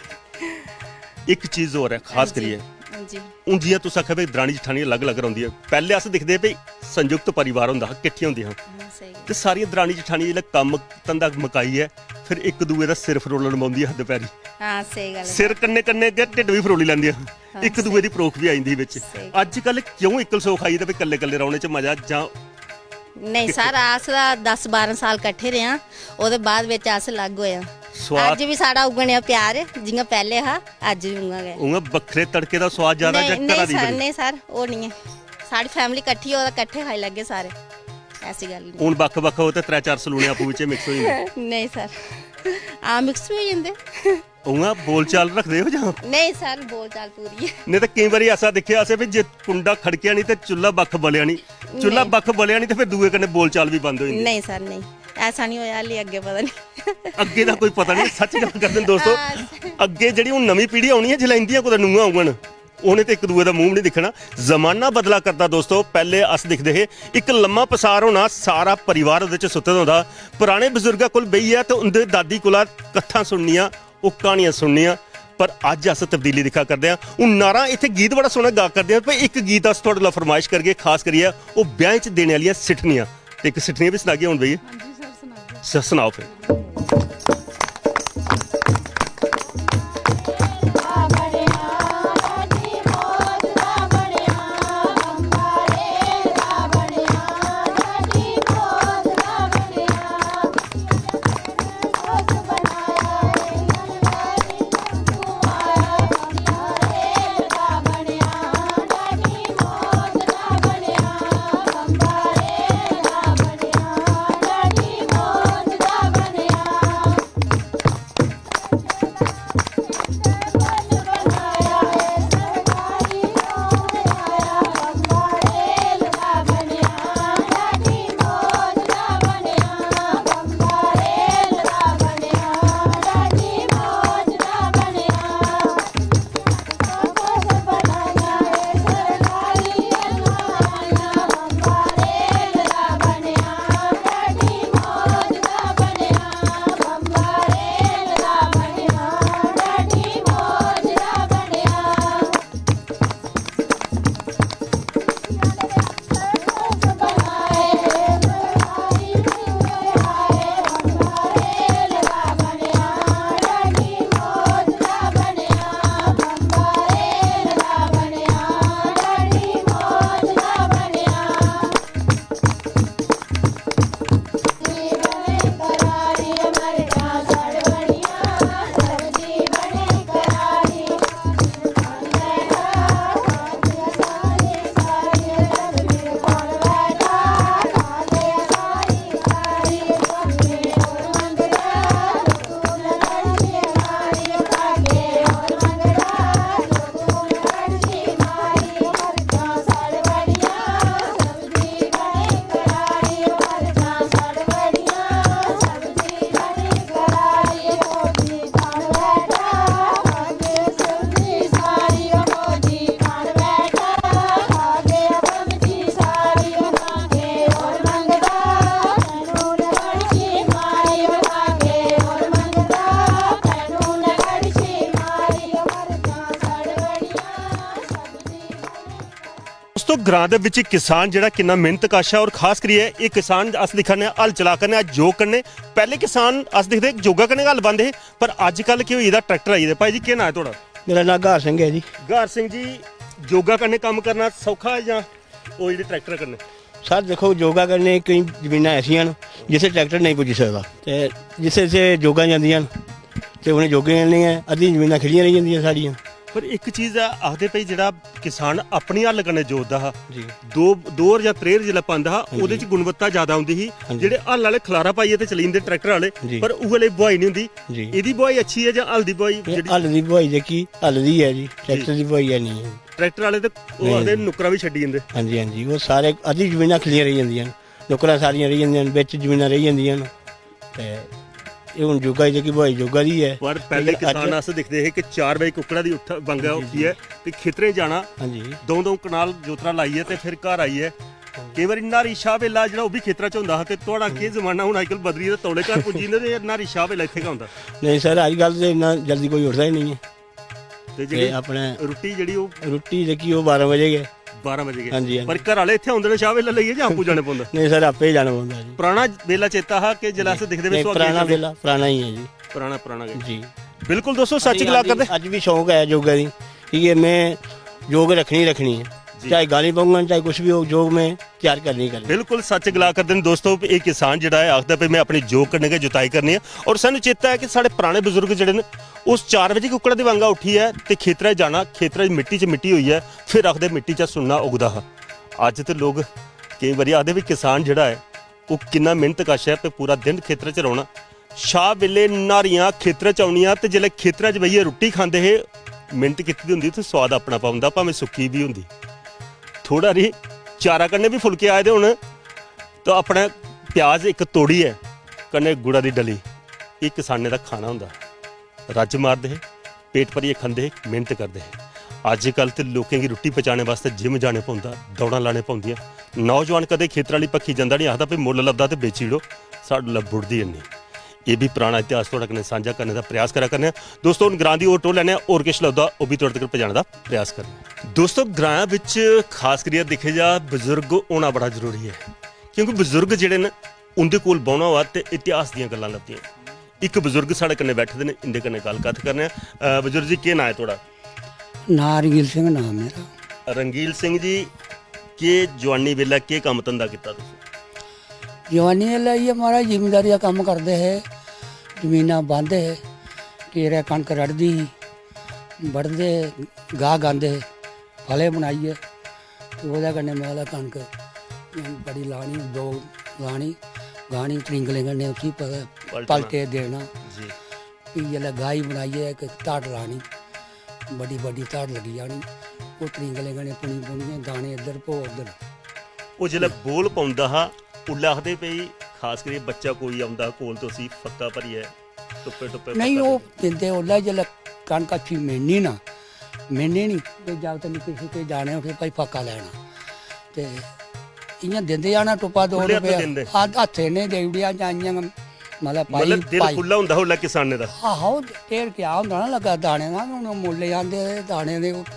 इक चीज होर ऐ खास करियै। हां जी। हून जि'यां तुस आखेआ भाई दरानी जठानी अलग-अलग रौंह्दी ऐ, पैह्ले अस दिखदे हे भाई संयुक्त परिवार होंदा हा, किट्ठियां होंदियां हां। हां, सही गल्ल। ते सारियां दरानी जठानी जिसलै कम्म धंधा मकाइयै फिर इक दूए दा सिर फरोलन पौंदियां हां दपैह्री। हां, सही गल्ल ऐ। सिर कन्नै कन्नै गै ढिड्ड बी फरोली लैंदियां हां। हां, इक दूए सही। दी परोख बी आई जंदी ही बिच। सही। अज्ज कल क्यों इक्कल सोख आई ते भाई कल्ले कल्ले रौह्ने च मजा जां नेईं सर, अस तां दस बारां साल कट्ठे रेह् आं, ओह्दे बाद बिच अस अलग होए आं। स्वाद अज्ज बी साढ़ा उ'ऐ नेहा प्यार ऐ जि'यां पैह्ले हा, अज्ज बी उ'आं गै। उ'आं बक्खरे तड़के दा स्वाद ज्यादा जां नेईं घरा नेईं दी सर, बनी? नेईं सर, ओह् नेईं ऐ। साढ़ी फैमिली कट्ठी होऐ तां कट्ठे खाई लैगे सारे, ऐसी गल्ल नेईं। हून बक्ख बक्ख हो ते त्रै चार सलूने आपूं बिच्चें मिक्स होई जंदे। नेईं सर, हां मिक्स बी होई जंदे। उ'आं बोलचाल रखदे हो जां? नेईं सर, बोलचाल पूरी ऐ। नेईं ते केईं बारी ऐसा दिक्खेआ असें भी जे कुंडा खड़केआ निं ते चुल्हा बक्ख बलेआ निं। चुल्हा नेईं। बक्ख बलेआ निं ते फिर दूए कन्नै बोलचाल बी बंद होई जंदी। नेईं सर, नेईं, ऐसा निं होआ, हाली अग्गें पता निं। अग्गें दा कोई पता निं, सच्च गल्ल करदे न दोस्तो। हां। अग्गें जेह्ड़ी हून नमीं पीढ़ी औनी ऐ, जिसलै इंदियां कुतै नूंहां औङन, उ'नें ते इक दूए दा मूंह बी निं दिक्खना। जमाना बदला करदा दोस्तो। पैह्ले अस दिखदे हे इक लम्मा पसार होना, सारा परिवार ओह्दे च सुत्ते दा होंदा हा। पराने बजुर्गा कोल बेहियै ते उं'दे दादी कोला कत्थां सुननियां, ओह् क्हानियां सुननियां। पर अज्ज अस तब्दीली दिक्खा करदे आं। हून नारां इत्थै गीत बड़ा सोह्ना गा करदे आं, पर इक गीत अस थुआढ़े कोला फरमाइश करगे, खास करियै ओह् ब्याहें च देने आह्लियां सिट्ठनियां। ते इक सिट्ठनियां बी सनागे हून भैया। हां जी सर, सनाओ। स- सनाओ फिर। दोस्तो, ग्रां दे बिच इक किसान जेह्ड़ा किन्ना मेहनत कश ऐ, और खास करियै एह् किसान अस दिक्खा ने हल चला करने, अज्ज जोग कन्नै। पैह्ले किसान अस दिखदे जोगा कन्नै गै हल बांह्दे हे, पर अज्जकल केह् होई गेदा, ट्रैक्टर आई गेदे। भाई जी, केह् नांऽ ऐ थुआढ़ा? मेरा नांऽ ग्हार सिंह ऐ जी। ग्हार सिंह जी, जोगा कन्नै कम्म करना सौखा ऐ जां ओह् जेह्ड़े ट्रैक्टर कन्नै? सर, दिक्खो, योगा कन्नै केईं जमीनां ऐसियां न जित्थै ट्रैक्टर नेईं पुज्जी सकदा, ते जित्थै जित्थै योगां जंदियां न ते उ'नें योगें कन्नै गै अद्धियां जमीनां खिल्लियां रेही जंदियां साढ़ियां। पर इक चीज ऐ, आखदे भाई जेह्ड़ा किसान अपनी हल कन्नै जोतदा हा, जी। दो दो हर जां त्रेह् हर जिसलै पांदा हा, हां जी। ओह्दे च गुणवत्ता ज्यादा औंदी ही। हां जी। जेह्ड़े हल आह्ले खलारा पाइयै ते चली जंदे ट्रैक्टर आह्ले, जी। पर उ'ऐ लेई बुआई निं होंदी। जी। एह्दी बुआई अच्छी ऐ जां हल दी बुआई? एह् हल दी बुआई जेह्की हल दी ऐ जी, ट्रैक्टर दी बुआई ऐ निं ऐ। ट्रैक्टर आह्ले ते ओह् नेईं। आखदे नुक्करा बी छड्डी जंदे। हां जी, हां जी, ओह् सारे अद्धी जमीनां खिल्लियां रेही जंदियां न, नुक्करां सारियां रेही जंदियां न, बिच जमीनां रेही जंदियां न। ते एह् हून योगा दी जेह्की बुआई योगा दी ऐ। पर पैह्ले लेकिन अज्ज किसान अस दिखदे हे कि चार बजे कुक्कड़ा दी उट्ठ बंगै जी, जी। उट्ठियै ते खेतरें जाना, हां जी। द'ऊं द'ऊं कनाल जोतरा लाइयै ते फिर घर आइयै केईं बारी न्हारी शाह बेला जेह्ड़ा ओह् बी खेतरा च होंदा हा। ते थुआढ़ा केह् जमाना, हून अज्जकल बदली गेदा, तौले घर पुज्जी जंदे ते न्हारी शाह बेला इत्थै गै होंदा। नेईं सर, अज्जकल ते इन्ना जल्दी कोई उठदा ही नेईं ऐ। ते जेह्ड़ी अपने रुट्टी जेह्ड़ी ओह् रुट्टी जेह्की ओह् बारां बजे गै। बारां बजे गै। हां जी, हां पर जी। घर आह्ले इत्थै औंदे न शाह बेल्लै लेइयै जां आपूं जाने पौंदा? नेईं सर, आपे गै जाना पौंदा जी। पराना बेल्ला चेता हा कि जिसलै अस दिखदे वे नेईं, सुहागियां पराना जंदे। बेल्ला पराना ही है जी। पराना, पराना गै। जी। बिल्कुल दोस्तो, सच असें गला अज्ज, करदे। अज्ज भी शौक है योगा दी, की के मैं योग रखनी ही रखनी है। जी। चाहे गाली पौंगन, चाहे कुछ भी हो, योग में त्यार करनी ही करनी। बिल्कुल सच गला करदे न दोस्तो, एह् किसान जेह्ड़ा ऐ आखदा भई मैं अपनी योग कन्नै गै जुताई करनी ऐ। और सानू चेता ऐ कि साढ़े पराने बजुर्ग जेह्ड़े न, उस चार बजे कुक्कड़ दी वांगा उट्ठियै ते खेतरै च जाना, खेतरै च मिट्टी च मिट्टी होइयै फिर आखदे मिट्टी चा सुन्ना उगदा हा। अज्ज ते लोग केईं बारी आखदे भी किसान जेह्ड़ा ऐ, ओह् किन्ना मेह्नत कश ऐ ते पूरा दिन खेतरै च रौह्ना। शाह बेल्लै न्हारियां खेतरै च औनियां ते जेल्लै खेतरै च बेहियै रुट्टी खंदे हे, मेह्नत कीती दी होंदी, उत्थै सोआद अपना पौंदा, भामें सुक्की बी होंदी। थोह्ड़ा हारी चारा कन्नै बी फुलके आए दे होन, तो अपने प्याज इक तोड़ियै कन्नै गुड़ा दी डली, एह् किसानें दा खाना होंदा। रज्ज मारदे हे, पेट भरियै खंदे हे, मेह्नत करदे हे। अज्जकल ते लोकें गी रुट्टी पचाने बास्तै जिम जाने पौंदा, दौड़ां लाने पौंदियां। नौजवान कदें खेतर आह्ली पक्खी जंदा निं, आखदा, "भई मुल्ल लभदा ते बेची ओड़ो, साढ़े कोला बुढ़दी हैन्नी।" एह् बी पराना इतिहास थुआढ़े कन्नै सांझा करने दा प्रयास करा करने आं। दोस्तो, हून ग्रां दी होर टोह् लैने आं, होर किश लभदा, ओह् बी थुआढ़े तगर पजाने दा प्रयास करने आं। दोस्तो, ग्रां बिच खास करियै दिक्खेआ जा, बजुर्ग होना बड़ा जरूरी ऐ, क्योंकि बजुर्ग जेह्ड़े न, उं'दे कोल बौह्ना होऐ ते इतिहास दियां गल्लां लभदियां। इक बजुर्ग साढ़े कन्नै बैठे दे न, इं'दे कन्नै गल्ल कत्थ करने आं। अ, बजुर्ग जी, केह् नांऽ ऐ थुआढ़ा? नांऽ रंगील सिंह नांऽ मेरा। रंगील सिंह जी, केह् जुआनी बेल्लै केह् कम्म धंधा कीता तुसें? जुआनी बेल्लै इ'यै महाराज जिमींदारी दा कम्म करदे हे, जमीनां बांह्दे हे, केरै कनक रढ़दी ही, बढदे हे, गाह् गांह्दे हे, फले बनाइयै ते ओह्दे कन्नै मतलब कनक बड़ी लानी, दो लानी, गाह्नी त्रिंगलें कन्नै उसी प-, पलटना। पलटे देना। जी। फ्ही जिसलै गाही बनाइयै इक धड़ लानी, बड्डी बड्डी धड़ लग्गी जानी, ओह् त्रिंगलें कन्नै पुनी पुनियै दाने इद्धर भो उद्धर। ओह् जिसलै बोल पौंदा हा, उल्लै आखदे भई खास करियै बच्चा कोई औंदा हा कोल ते उसी फक्का भरियै टुप्पे टुप्पे नेईं, फक्का ओह् देना। दिंदे उसलै जिसलै कनक अच्छी मिलनी ना, मिलनी निं ते जागत निक्के शिक्के जाने उठी भाई फक्का लैना। ते इ'यां दिंदे जाना टुप्पा दो उल्ले हत्थ रपेआ। दिंदे? हत्थ, हत्थै नै देई ओड़ेआ जां इ'यां गै मतलब भाई, मतलब दिल भाई। खु'ल्ला होंदा हा उसलै किसानें दा। आहो, ढेर क्या होंदा ना लग्गा दाने दा, हून ओह् मुल्ल आंदे दे दाने दे, ओह्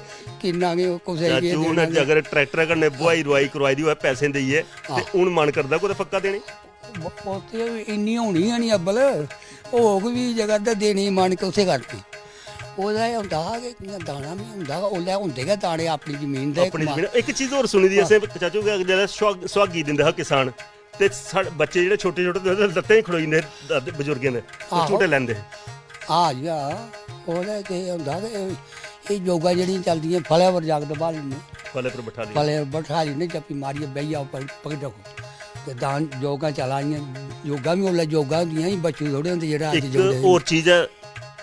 किन्ना गै ओह् कुसै गी चाचू, हून देना गै। अगर ट्रैक्टरै कन्नै बुहाई रुआई करोआई दी होऐ पैसे देइयै, ते हां। हून मन करदा कुतै फक्का देने? ब-, ओह् ते इन्नी होनी गै निं अब्बल, होग बी जेकर ते देने गी मन कुसै करदी। ओह्दा एह् होंदा हा कि इ'यां दाना बी होंदा हा, उसलै होंदे गै दाने अपनी जमीन दे अपनी कमाल। जमीन। इक चीज होर सुनी दी हां। असें चाचू कि जिसलै सुहाग-, सुहागी दिंदा हा किसान, ते साढ़े बच्चे जेह्ड़े छोटे छोटे होंदे हे, लत्तें च खड़ोई जंदे हे दादे बजुर्गें दे, ते आहो। झूटे लैंदे हे। हां जी, हां। ओह्दे केह् होंदा कि एह् योगा जेह्ड़ियां चलदियां, फलै पर जागत ब्हाली ओड़ने। फलै पर बठाली। फलै पर बठाली ओड़ने, चप्पी मारियै बेही जाओ, पकड़ी रक्खो। ते दान योगा चला दियां, योगा बी उसलै योगा होंदियां ही, बच्चू थोह्ड़े होंदे जेह्ड़ा अज्ज इक जोड़े होर चीज ऐ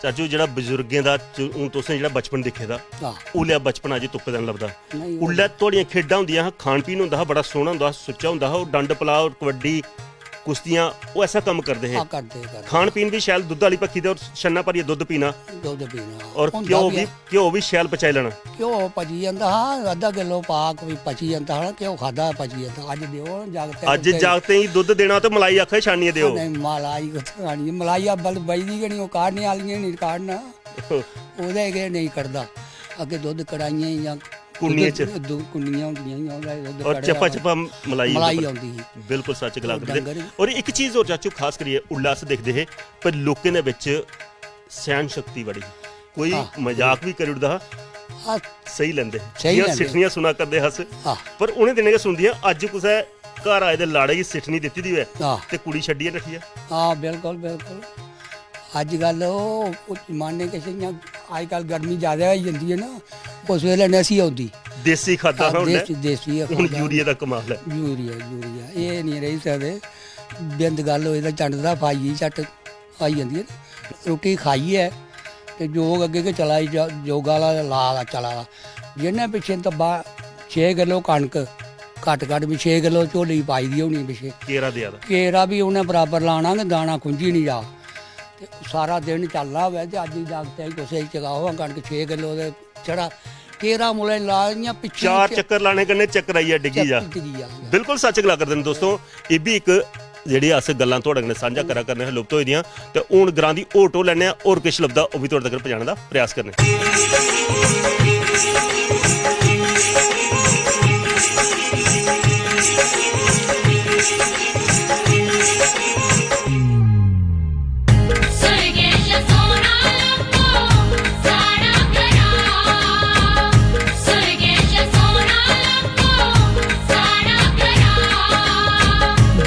चाचू, जेह्ड़ा बजुर्गें दा, हून तुसें जेह्ड़ा बचपन दिक्खे दा, हां। उसलै बचपन अज्ज तुप्पे दा निं लभदा। नहीं, उसलै थुआढ़ियां खेढां होंदियां हां, खान पीन होंदा हा, बड़ा सोह्ना होंदा हा, सुच्चा होंदा हा, ओह् डंड पलाऽ और कबड्डी, कुश्तियां, ओह् ऐसा कम्म करदे हे। हां, करदे, करदे। खान पीन बी शैल, दुद्ध आह्ली पक्खी ते और छन्ना भरियै दुद्ध पीना। दुद्ध पीना। और होंदा घ्यो बी बी, ऐ। घ्यो बी शैल पचाई लैना। घ्यो पची जंदा हा, अद्धा किलो पा कोई पची जंदा हा, घ्यो खाद्धा पची जंदा। अज्ज देओ जागतें अज्ज कुत्थै जागतें गी दुद्ध देना ते मलाई आखै छानियै देओ। नहीं, मलाई कुत्थै खानी? मलाई अब्बल बजदी गै निं, ओह् काढ़ने आह्लियां निं काढ़ना। ओह्दे गै नेईं कढदा। अग्गें दुद्ध कढ़ाइयें जां कुन्नियें च। दुद्ध, दुद्ध कुन्नियां होंदियां हियां, ओह्दा दुद्ध और कढ़े चप्पा दा चप्पा मलाई मलाई उप्पर। औंदी ही। बिल्कुल सच गला ओह् करदे। डंगर। और इक चीज होर चाचू, खास करियै उल्लै अस दिखदे हे, पर लोकें दे बिच सैह्न शक्ति बड़ी ही। कोई हां। मजाक बी करी ओड़दा हा, हां। सही लैंदे हे। सही जि'यां लैंदे। सिट्ठनियां सुना करदे हे अस, हां। पर उ'नें दिनें गै सुनदियां, अज्ज कुसै घर आए दे लाड़े गी सिट्ठनी दित्ती दी होऐ हां। ते कुड़ी छड्डियै नठी जा। हां, बिल्कुल, बिल्कुल। अज्जकल ओह्, ओह् जमाने किश इ'यां, अज्जकल गर्मी ज्यादा होई जंदी ऐ ना, उस बेल्लै नसी औंदी। देसी खाद्धा हां, हा उ'न्नै। देसी, देसी गै हून खाद्धा। यूरिया दा कमाल ऐ। यूरिया, यूरिया, एह् निं रेही सकदे। बिंद गल्ल होई तां चंड दा फाई गेई झट्ट। आई जंदी ऐ। रुट्टी खाइयै ते जोग अग्गें गै चला दी, जो-, जोगा आह्ला ला दा, चला दा। जिन्ने पिच्छें तब्बा छे किलो कनक, घट्ट घट्ट बी छे किलो झोली पाई दी होनी पिच्छें। केरा देआ दा। केरा बी उ'नें बराबर लाना कि दाना खुंझी निं जा। ते सारा दिन चलना होऐ ते अज्ज जागतै गी कुसै गी चकाओ हां कनक छे किलो ते छड़ा केरा मुलै ला इ'यां पिच्छें चार च-, चक्कर लाने कन्नै चक्कर आइयै डिग्गी जा। चक्कर डिग्गी जा। बिल्कुल सच्च गला करदे न दोस्तो, एह् बी इक जेह्ड़ी अस गल्लां थुआढ़े कन्नै सांझा करा करने हे, लुप्त होई दियां। ते हून ग्रां दी होर टोह् लैने आं, होर किश लभदा, ओह् बी थुआढ़े तगर पजाने दा प्रयास करने आं।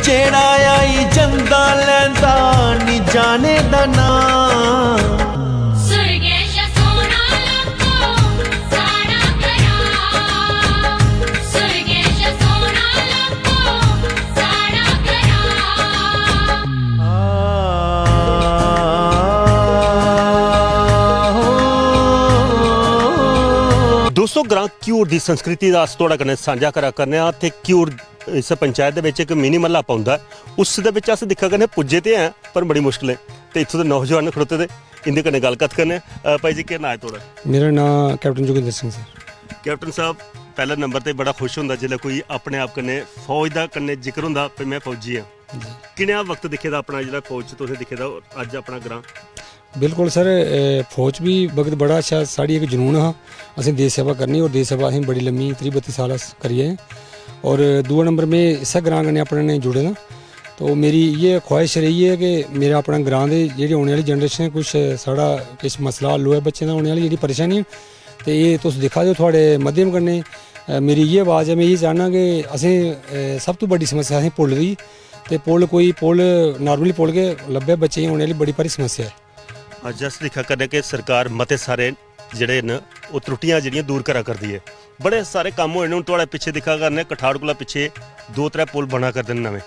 जेह्ड़ा आई जंदा लैंदा नी जाने दा नां। दोस्तों, ग्रां घ्यूर दी संस्कृति दा अस थुआढ़े कन्नै सांझा करा करने आं। ते घ्यूर इस पंचायत दे बिच इक मिनी म्हल्ला पौंदा ऐ, उस दे बिच अस दिक्खा करने, पुज्जे ते हैं पर बड़ी मुश्कलें। ते इत्थूं दे नौजवान खड़ोते दे, इंदे कन्नै गल्ल कत्थ करने आं। अ, भाई जी, केह् नांऽ ऐ थुआढ़ा? मेरा नांऽ captain Joginder Singh sir. Captain साहब, पैह्ला नंबर ते बड़ा खुश होंदा जिसलै कोई अपने आप कन्नै फौज दा कन्नै जिक्र होंदा, भाई में फौजी आं। जी। किनेहा वक्त दिक्खे दा अपना, जेह्ड़ा फौज च तुसें दिक्खे दा, और अज्ज अपना ग्रां? बिल्कुल सर, ए, फौज च बी वक्त बड़ा अच्छा, साढ़ी इक जुनून हा, असें देश सेवा करनी और देश सेवा असें बड़ी लम्मी त्रीह् बत्ती साल अस करी आए आं। और दूआ नंबर, में इस्सै ग्रां कन्नै अपने कन्नै जुड़े दा। तो मेरी इ'यै ख्वाहिश रेही ऐ कि मेरा अपना ग्रां दे जेह्ड़ी औने आह्ली जनरेशन ऐ, कुछ साढ़ा किश मसला हल होऐ बच्चें दा, औने आह्ली जेह्ड़ी परेशानी ऐ, ते एह् तुस दिक्खा दे ओ, थुआढ़े माध्यम कन्नै, अ, मेरी इ'यै आवाज़ ऐ, में इ'यै चाह्न्नां कि असें, अ, सब तों बड्डी समस्या असें पुल दी, ते पुल कोई पुल, normally पुल गै लब्भै बच्चें गी औने आह्ली बड़ी भारी समस्या ऐ। अज्ज अस दिक्खा करने कि सरकार मते सारे जेह्ड़े न, ओह् त्रुटियां जेह्ड़ियां दूर करा करदी ऐ। बड़े सारे कम्म होए न, हून थुआढ़े पिच्छे दिक्खा करने, कठाड़ कोला पिच्छे दो त्रै पुल बना करदे न नमें।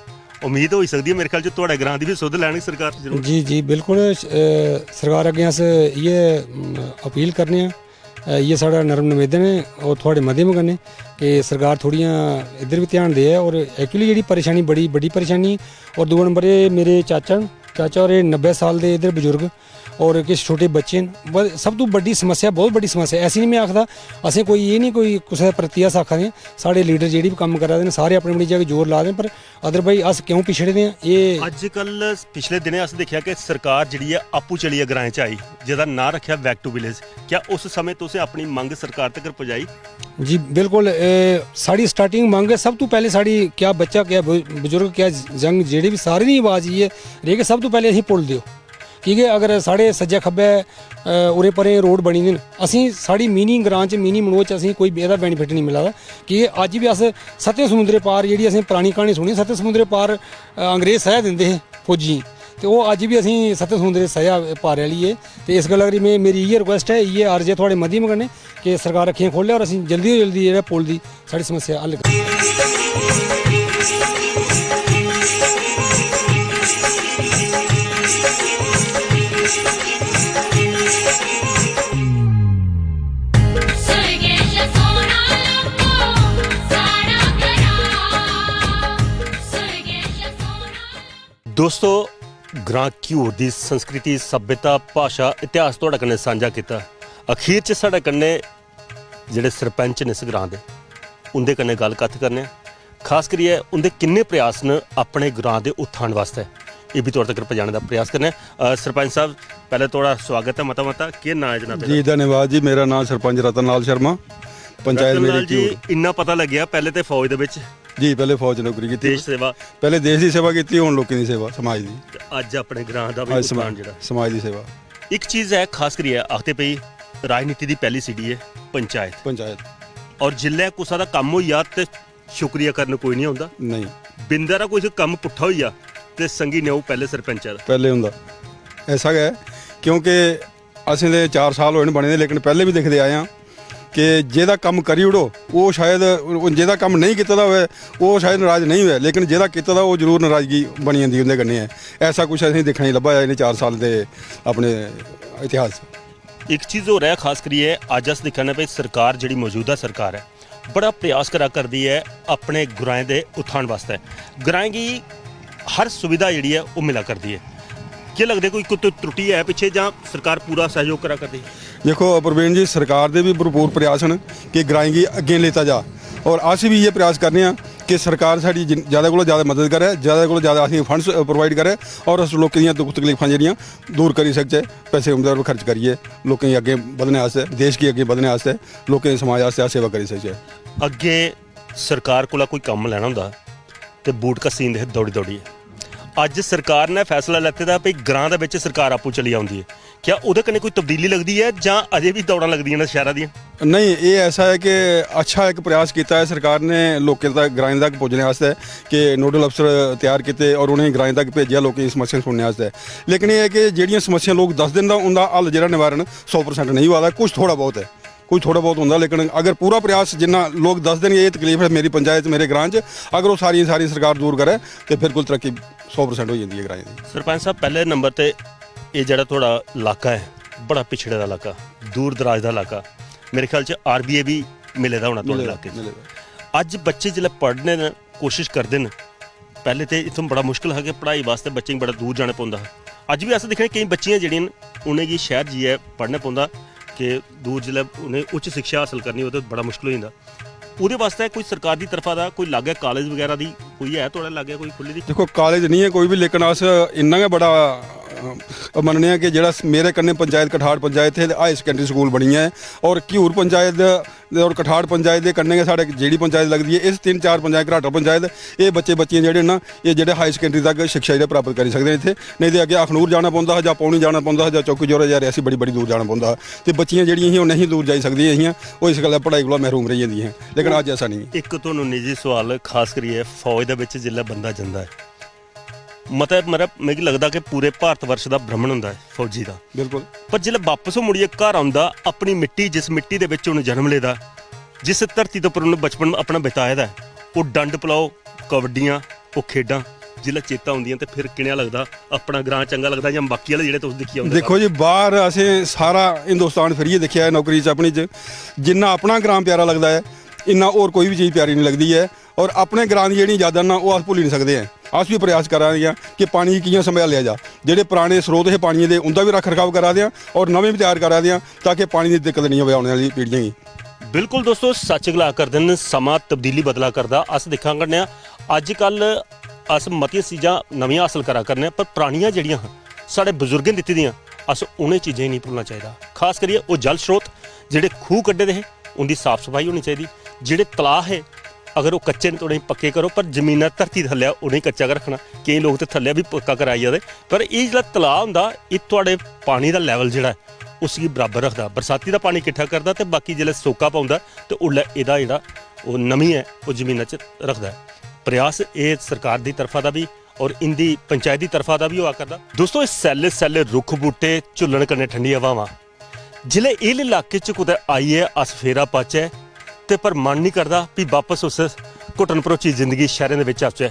उम्मीद होई सकदी ऐ, मेरे ख्याल च थुआढ़े ग्रां दी बी सुध लैनी सरकार जरूर। जी, जी, बिल्कुल, अ, सरकार अग्गें अस इ'यै, अम, अपील करने आं, अ, इ'यै साढ़ा नर्म नवेदन ऐ और थुआढ़े माध्यम कन्नै कि सरकार थोह्ड़ियां इद्धर बी ध्यान देऐ। और actually जेह्ड़ी परेशानी, बड़ी बड्डी परेशानी, और दूआ नंबर, एह् मेरे चाचा न, चाचा होर एह् नब्बै साल दे इद्धर बजुर्ग, और किश छोटे बच्चे न। ब-, सब तों बड्डी समस्या, बहुत बड्डी समस्या, ऐसी निं में आखदा, असें कोई एह् निं कोई कुसै दे प्रति अस आखा दे आं, साढ़े लीडर जेह्ड़ी बी कम्म करा दे न, सारे अपनी अपनी जगह जोर ला दे न, पर otherwise अस क्यों पिछड़े दे आं, एह् अज्जकल पिछले दिनें अस दिक्खेआ कि सरकार जेह्ड़ी ऐ, आपूं चलियै ग्राएं च आई, जेह्दा नांऽ रक्खेआ Back to Village। क्या उस समें तुसें अपनी मंग सरकार तगर पजाई? जी बिल्कुल, ए, साढ़ी starting मंग ऐ, सब तों पैह्लें साढ़ी क्या बच्चा, क्या ब-, बजुर्ग, क्या यंग, जेह्ड़े बी सारें दी अवाज इ'यै रेही कि सब तों पैह्लें असें पुल देओ। की के अगर साढ़े सज्जै खब्बै, अ, उरे परें रोड बनी दे न, असें, साढ़ी मिनी ग्रां च, मिनी मनोज च असें कोई एह्दा benefit निं मिला दा। की के अज्ज बी अस सत्तें समुंदरें पार, जेह्ड़ी असें परानी क्हानी सुनी, सत्तें समुंदरें पार, अ, अंग्रेज स'जा दिंदे हे फौजियें गी, ते ओह् अज्ज बी असें सत्तें समुंदरें स'जा पारै आह्ली ऐ। ते इस गल्ला करी में, मेरी इ'यै request ऐ, इ'यै अर्ज ऐ थुआढ़े माध्यम कन्नै कि सरकार अक्खियां खोह्ल्लै और असें जल्दी तो जल्दी जेह्ड़ा पुल दी साढ़ी समस्या हल करो। दोस्तो, ग्रां घ्यूर दी संस्कृति, सभ्यता, भाशा, इतिहास थुआढ़े कन्नै सांझा कीता। अखीर च साढ़े कन्नै जेह्ड़े सरपंच न इस ग्रां दे, उं'दे कन्नै गल्ल कत्थ करने आं। खास करियै उं'दे किन्ने प्रयास न अपने ग्रां दे उत्थान वास्तै, एह् बी थुआढ़े तगर पजाने दा प्रयास करने आं। अ, सरपंच साह्ब, पैह्लें थुआढ़ा सुआगत ऐ मता मता। केह् नांऽ ऐ जनाब जी, तेरा? धन्यवाद जी, मेरा नांऽ सरपंच रतन लाल शर्मा, पंचायत रतन मेरी लाल जी, घ्यूर। इन्ना पता लग्गेआ, पैह्लें ते फौज दे बिच। जी, पैह्लें फौज च नौकरी कीती। देश सेवा। पैह्लें देश दी सेवा कीती, हून लोकें दी सेवा, समाज दी। ते अज्ज अपने ग्रां दा बी अज्ज उत्थान समा-, जेह्ड़ा। समाज दी सेवा। इक चीज ऐ खास करियै आखदे भई राजनीति दी पैह्ली सीढ़ी ऐ पंचायत। पंचायत। और जिसलै कुसै दा कम्म होई जा ते शुक्रिया करन कोई निं औंदा। नेईं। बिंद हारा कोई कम्म पुट्ठा होई जा ते संगी न्यौ पैह्ले सरपंचै दा। पैह्ले होंदा। ऐसा गै ऐ, क्योंकि असें ते चार साल होए न बने दे, लेकिन पैह्ले बी दिखदे आए आं कि जेह्दा कम्म करी ओड़ो, ओह् शायद, जेह्दा कम्म नेईं कीते दा होऐ, ओह् शायद नराज नेईं होऐ, लेकिन जेह्दा कीते दा, ओह् जरूर नराजगी बनी जंदी उं'दे कन्नै ऐ। ऐसा कुछ असेंगी दिक्खने गी लब्भा ऐ इ'नें चार साल दे अपने इतिहास च। इक चीज होर ऐ, खास करियै अज्ज अस दिक्खा ने भाई, सरकार जेह्ड़ी मौजूदा सरकार ऐ, बड़ा प्रयास करा करदी ऐ अपने ग्राएं दे उत्थान वास्तै। ग्राएं गी हर सुविधा जेह्ड़ी ऐ, ओह् मिला करदी ऐ। केह् लगदे, कोई, कोई त्रुटि ऐ पिच्छे, जां सरकार पूरा सैह्योग करा करदी? देखो प्रवीण जी, सरकार दे बी भरपूर प्रयास न कि ग्राएं गी अग्गें लेता जा, और अस बी इ'यै प्रयास करने आं कि सरकार साढ़ी जिन- ज्यादा कोला ज्यादा मदद करै, ज्यादा कोला ज्यादा असेंगी फंड्स प्रोवाइड करै और अस लोकें दियां दुख तकलीफां जेह्ड़ियां दूर करी सकचै, पैसे उं'दे पर खर्च करियै लोकें गी अग्गें बधने आस्तै, देश गी अग्गें बधने आस्तै, लोकें समाज आस्तै अस सेवा करी सकचै। अग्गें सरकार कोला कोई कम्म लैना होंदा ते बूट घस्सी जंदे हे दौड़ी दौड़ियै। अज्ज सरकार ने फैसला लैते दा भई ग्रां दे बिच सरकार आपूं चली औंदी ऐ। क्या ओह्दे कन्नै कोई तब्दीली लगदी ऐ जां अजें बी दौड़ां लगदियां न शैह्रा दियां? नहीं, ये ऐसा है कि अच्छा एक प्रयास किया है सरकार ने, लोकें तक, ग्राएं तक पुज्जने आस्तै कि नोडल अफसर त्यार किए और उ'नें ग्राएं तक भेजेआ लोकें दी समस्या सुनने आस्तै। लेकिन ये है कि जेह्ड़ियां समस्या लोक दसदे न, उं'दा हल जेह्ड़ा निवारण सौ परसेंट नहीं होआ दा, कुछ थोड़ा बहुत है, कुछ थोड़ा बहुत होंदा। लेकिन अगर पूरा प्रयास, जिन्ना लोक दसदे न, ये तकलीफ है मेरी पंचायत, मेरे ग्रां च, अगर ओह् सारियां सारियां सरकार दूर करै, ते बिल्कुल तरक्की सौ परसेंट होई जंदी ऐ ग्राएं दी। सरपंच साहब, पैह्ले नंबर ते एह् जेह्ड़ा थुआढ़ा इलाका ऐ, बड़ा पिछड़े दा इलाका, दूर दराज दा इलाका, मेरे ख्याल च आरबीए बी मिले दा होना थुआढ़े मिले दा, इलाके च। मिले दा। अज्ज बच्चे जिसलै पढ़ने न, कोशिश करदे न, पैह्ले ते इत्थूं बड़ा मुश्कल हा कि पढ़ाई वास्तै बच्चें गी बड़ा दूर जाना पौंदा हा। अज्ज बी अस दिक्खने केईं बच्चियां जेह्ड़ियां न, उ'नेंगी शैह्र जाइयै पढ़ना पौंदा कि दूर जिसलै उ'नें उच्च शिक्षा हासल करनी होऐ ते बड़ा मुश्कल होई जंदा। ओह्दे वास्तै कोई सरकार दी तरफा दा कोई लागै कालेज बगैरा दी कोई है थुआढ़े लागै कोई खु'ल्ली दी? देखो, कालेज निं ऐ कोई बी, लेकिन अस इन्ना गै बड़ा अ, मन्नने आं कि जेह्ड़ा मेरे कन्नै पंचायत, कठाड़ पंचायत इत्थै हाई सकैंडरी स्कूल बनी ऐ और घियूर पंचायत और कठाड़ पंचायत दे कन्नै गै साढ़े जेह्ड़ी पंचायत लगदी ऐ, इस तिन्न चार पंचायत, घराटा पंचायत, एह् बच्चे बच्चियां जेह्ड़े न, एह् जेह्ड़े हाई सकैंडरी तक शिक्षा जेह्ड़े प्राप्त करी सकदे न इत्थै। नेईं ते अग्गें अखनूर जाना पौंदा हा, जां पौनी जाना पौंदा हा, जां चौकी जोरा, जां रियासी बड़ी बड़ी दूर जाना पौंदा हा। ते बच्चियां जेह्ड़ियां हियां, ओह् नेईं दूर जाई सकदियां हियां, ओह् इस गल्ला पढ़ाई कोला महरूम रेही जंदियां हियां। लेकिन अज्ज ऐसा नेईं ऐ। इक तुहानू निजी सवाल, खास करियै फौज दे बिच जिसलै बंदा जंदा ऐ, मतलब, मतलब मिगी लगदा कि पूरे भारत वर्ष दा भ्रमण होंदा ऐ फौजी दा। बिल्कुल। पर जिसलै बापस ओह् मुड़ियै घर औंदा, अपनी मिट्टी, जिस मिट्टी दे बिच उ'नें जन्म लेदा, जिस धरती दे उप्पर उ'नें बचपन अपना बिताए दा ऐ, ओह् डंड पलाओ, कबड्डियां, ओह् खेढां जिसलै चेता औंदियां ते फिर किनेहा लगदा? अपना ग्रां चंगा लगदा जां बाकी आह्ले जेह्ड़े तुस दिक्खी औंदे? दिक्खो जी, बाह्र असें सारा हिंदुस्तान फिरियै दिक्खेआ ऐ नौकरी च अपनी च, जिन्ना अपना ग्रां प्यारा लगदा ऐ, इन्ना होर कोई बी चीज प्यारी निं लगदी ऐ। और अपने ग्रां दी जेह्ड़ियां यादां न, ओह् अस भुल्ली निं सकदे ऐं। अस बी प्रयास करा दे आं कि पानी गी कि'यां संभालेआ जा, जेह्ड़े पराने स्रोत हे पानियै दे, उं'दा बी रक्ख रखाव करा दे आं और नमें बी त्यार करा दे आं, ताकि पानी दी दिक्कत नेईं होवे औने आह्ली पीढ़ियें गी। बिल्कुल दोस्तो, सच्च गला करदे न, समां तब्दीली बदला करदा। अस दिक्खा करने आं, अज्जकल अस मतियां चीजां नमियां हासल करा करने आं, पर परानियां जेह्ड़ियां हां, साढ़े बजुर्गें दित्ती दियां, अस उ'नें चीजें गी नेईं भुल्लना चाहिदा। खास करियै ओह् जल स्रोत जेह्ड़े खूह् कड्ढे दे हे, उं'दी साफ सफाई होनी चाहिदी। जेह्ड़े तलाऽ हे, अगर ओह् कच्चे न, ते उ'नेंगी पक्के करो, पर जमीना धरती थल्लै उ'नेंगी कच्चा गै रक्खना। केईं लोक ते थल्लै बी पक्का कराई जा दे, पर एह् जेह्ड़ा तलाऽ होंदा, एह् थुआढ़े पानी दा लैवल जेह्ड़ा ऐ, उसगी बराबर रखदा। बरसाती दा पानी किट्ठा करदा ते बाकी जिसलै सोका पौंदा, ते उसलै एह्दा जेह्ड़ा ओह् नमी ऐ, ओह् जमीना च रखदा ऐ। प्रयास एह् सरकार दी तरफा दा बी और इं'दी पंचायत दी तरफा दा बी होआ करदा। दोस्तो, एह् सैल्ले सैल्ले रुक्ख बूह्टे, झुल्लन कन्नै ठंडी हवावां, जिसलै एह् इलाके च कुतै आइयै अस फेरा पाचै, ते पर मन निं करदा, फ्ही बापस उस घुटन भरोची जिंदगी शैह्रें दे बिच औचै।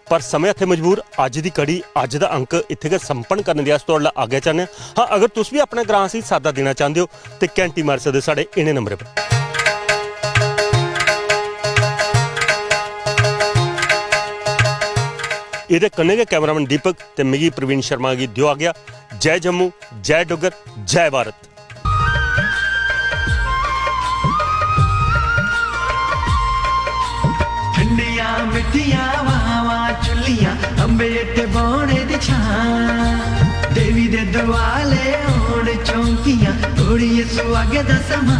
पर समें हत्थै मजबूर, अज्ज दी कड़ी, अज्ज दा अंक इत्थै गै संपन्न करने दे अस थुआढ़े अग्गै चाह्न्ने आं। हां, अगर तुस बी अपने ग्रां गी साद्दा देना चांह्दे ओ, ते घैंटी मारी सकदे साढ़े इ'नें नंबरें पर। एह्दे कन्नै गै कैमरामैन दीपक ते मिगी प्रवीण शर्मा गी देओ आज्ञा। जय जम्मू, जय डुग्गर, जय भारत। ठंडियां मिट्ठियां हवावां चुल्लियां, अम्बे ते बौने दी छां। देवी दे दुआले होन चौंकियां, थोड़ी सुहागे दा समां।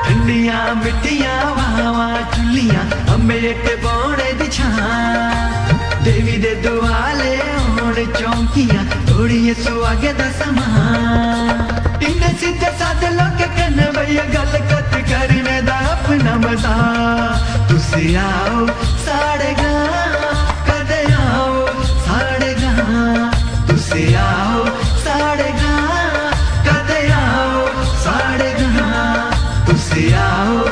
ठंडियां मिट्ठियां हवावां चुल्लियां, अम्बे ते बौने दी छां। देवी दे दुआले होन चौंकियां, थोड़ी सुहागे दा समां। इन्ने सिद्धे सादे लोकें कन्नै बेहियै गल्ल कत्थ करने दा अपना मजा। तुस आओ साढ़े ग्रां, कदे आओ साढ़े ग्रां। तुस आओ साढ़े ग्रां, कदे आओ साढ़े ग्रां। तुस आओ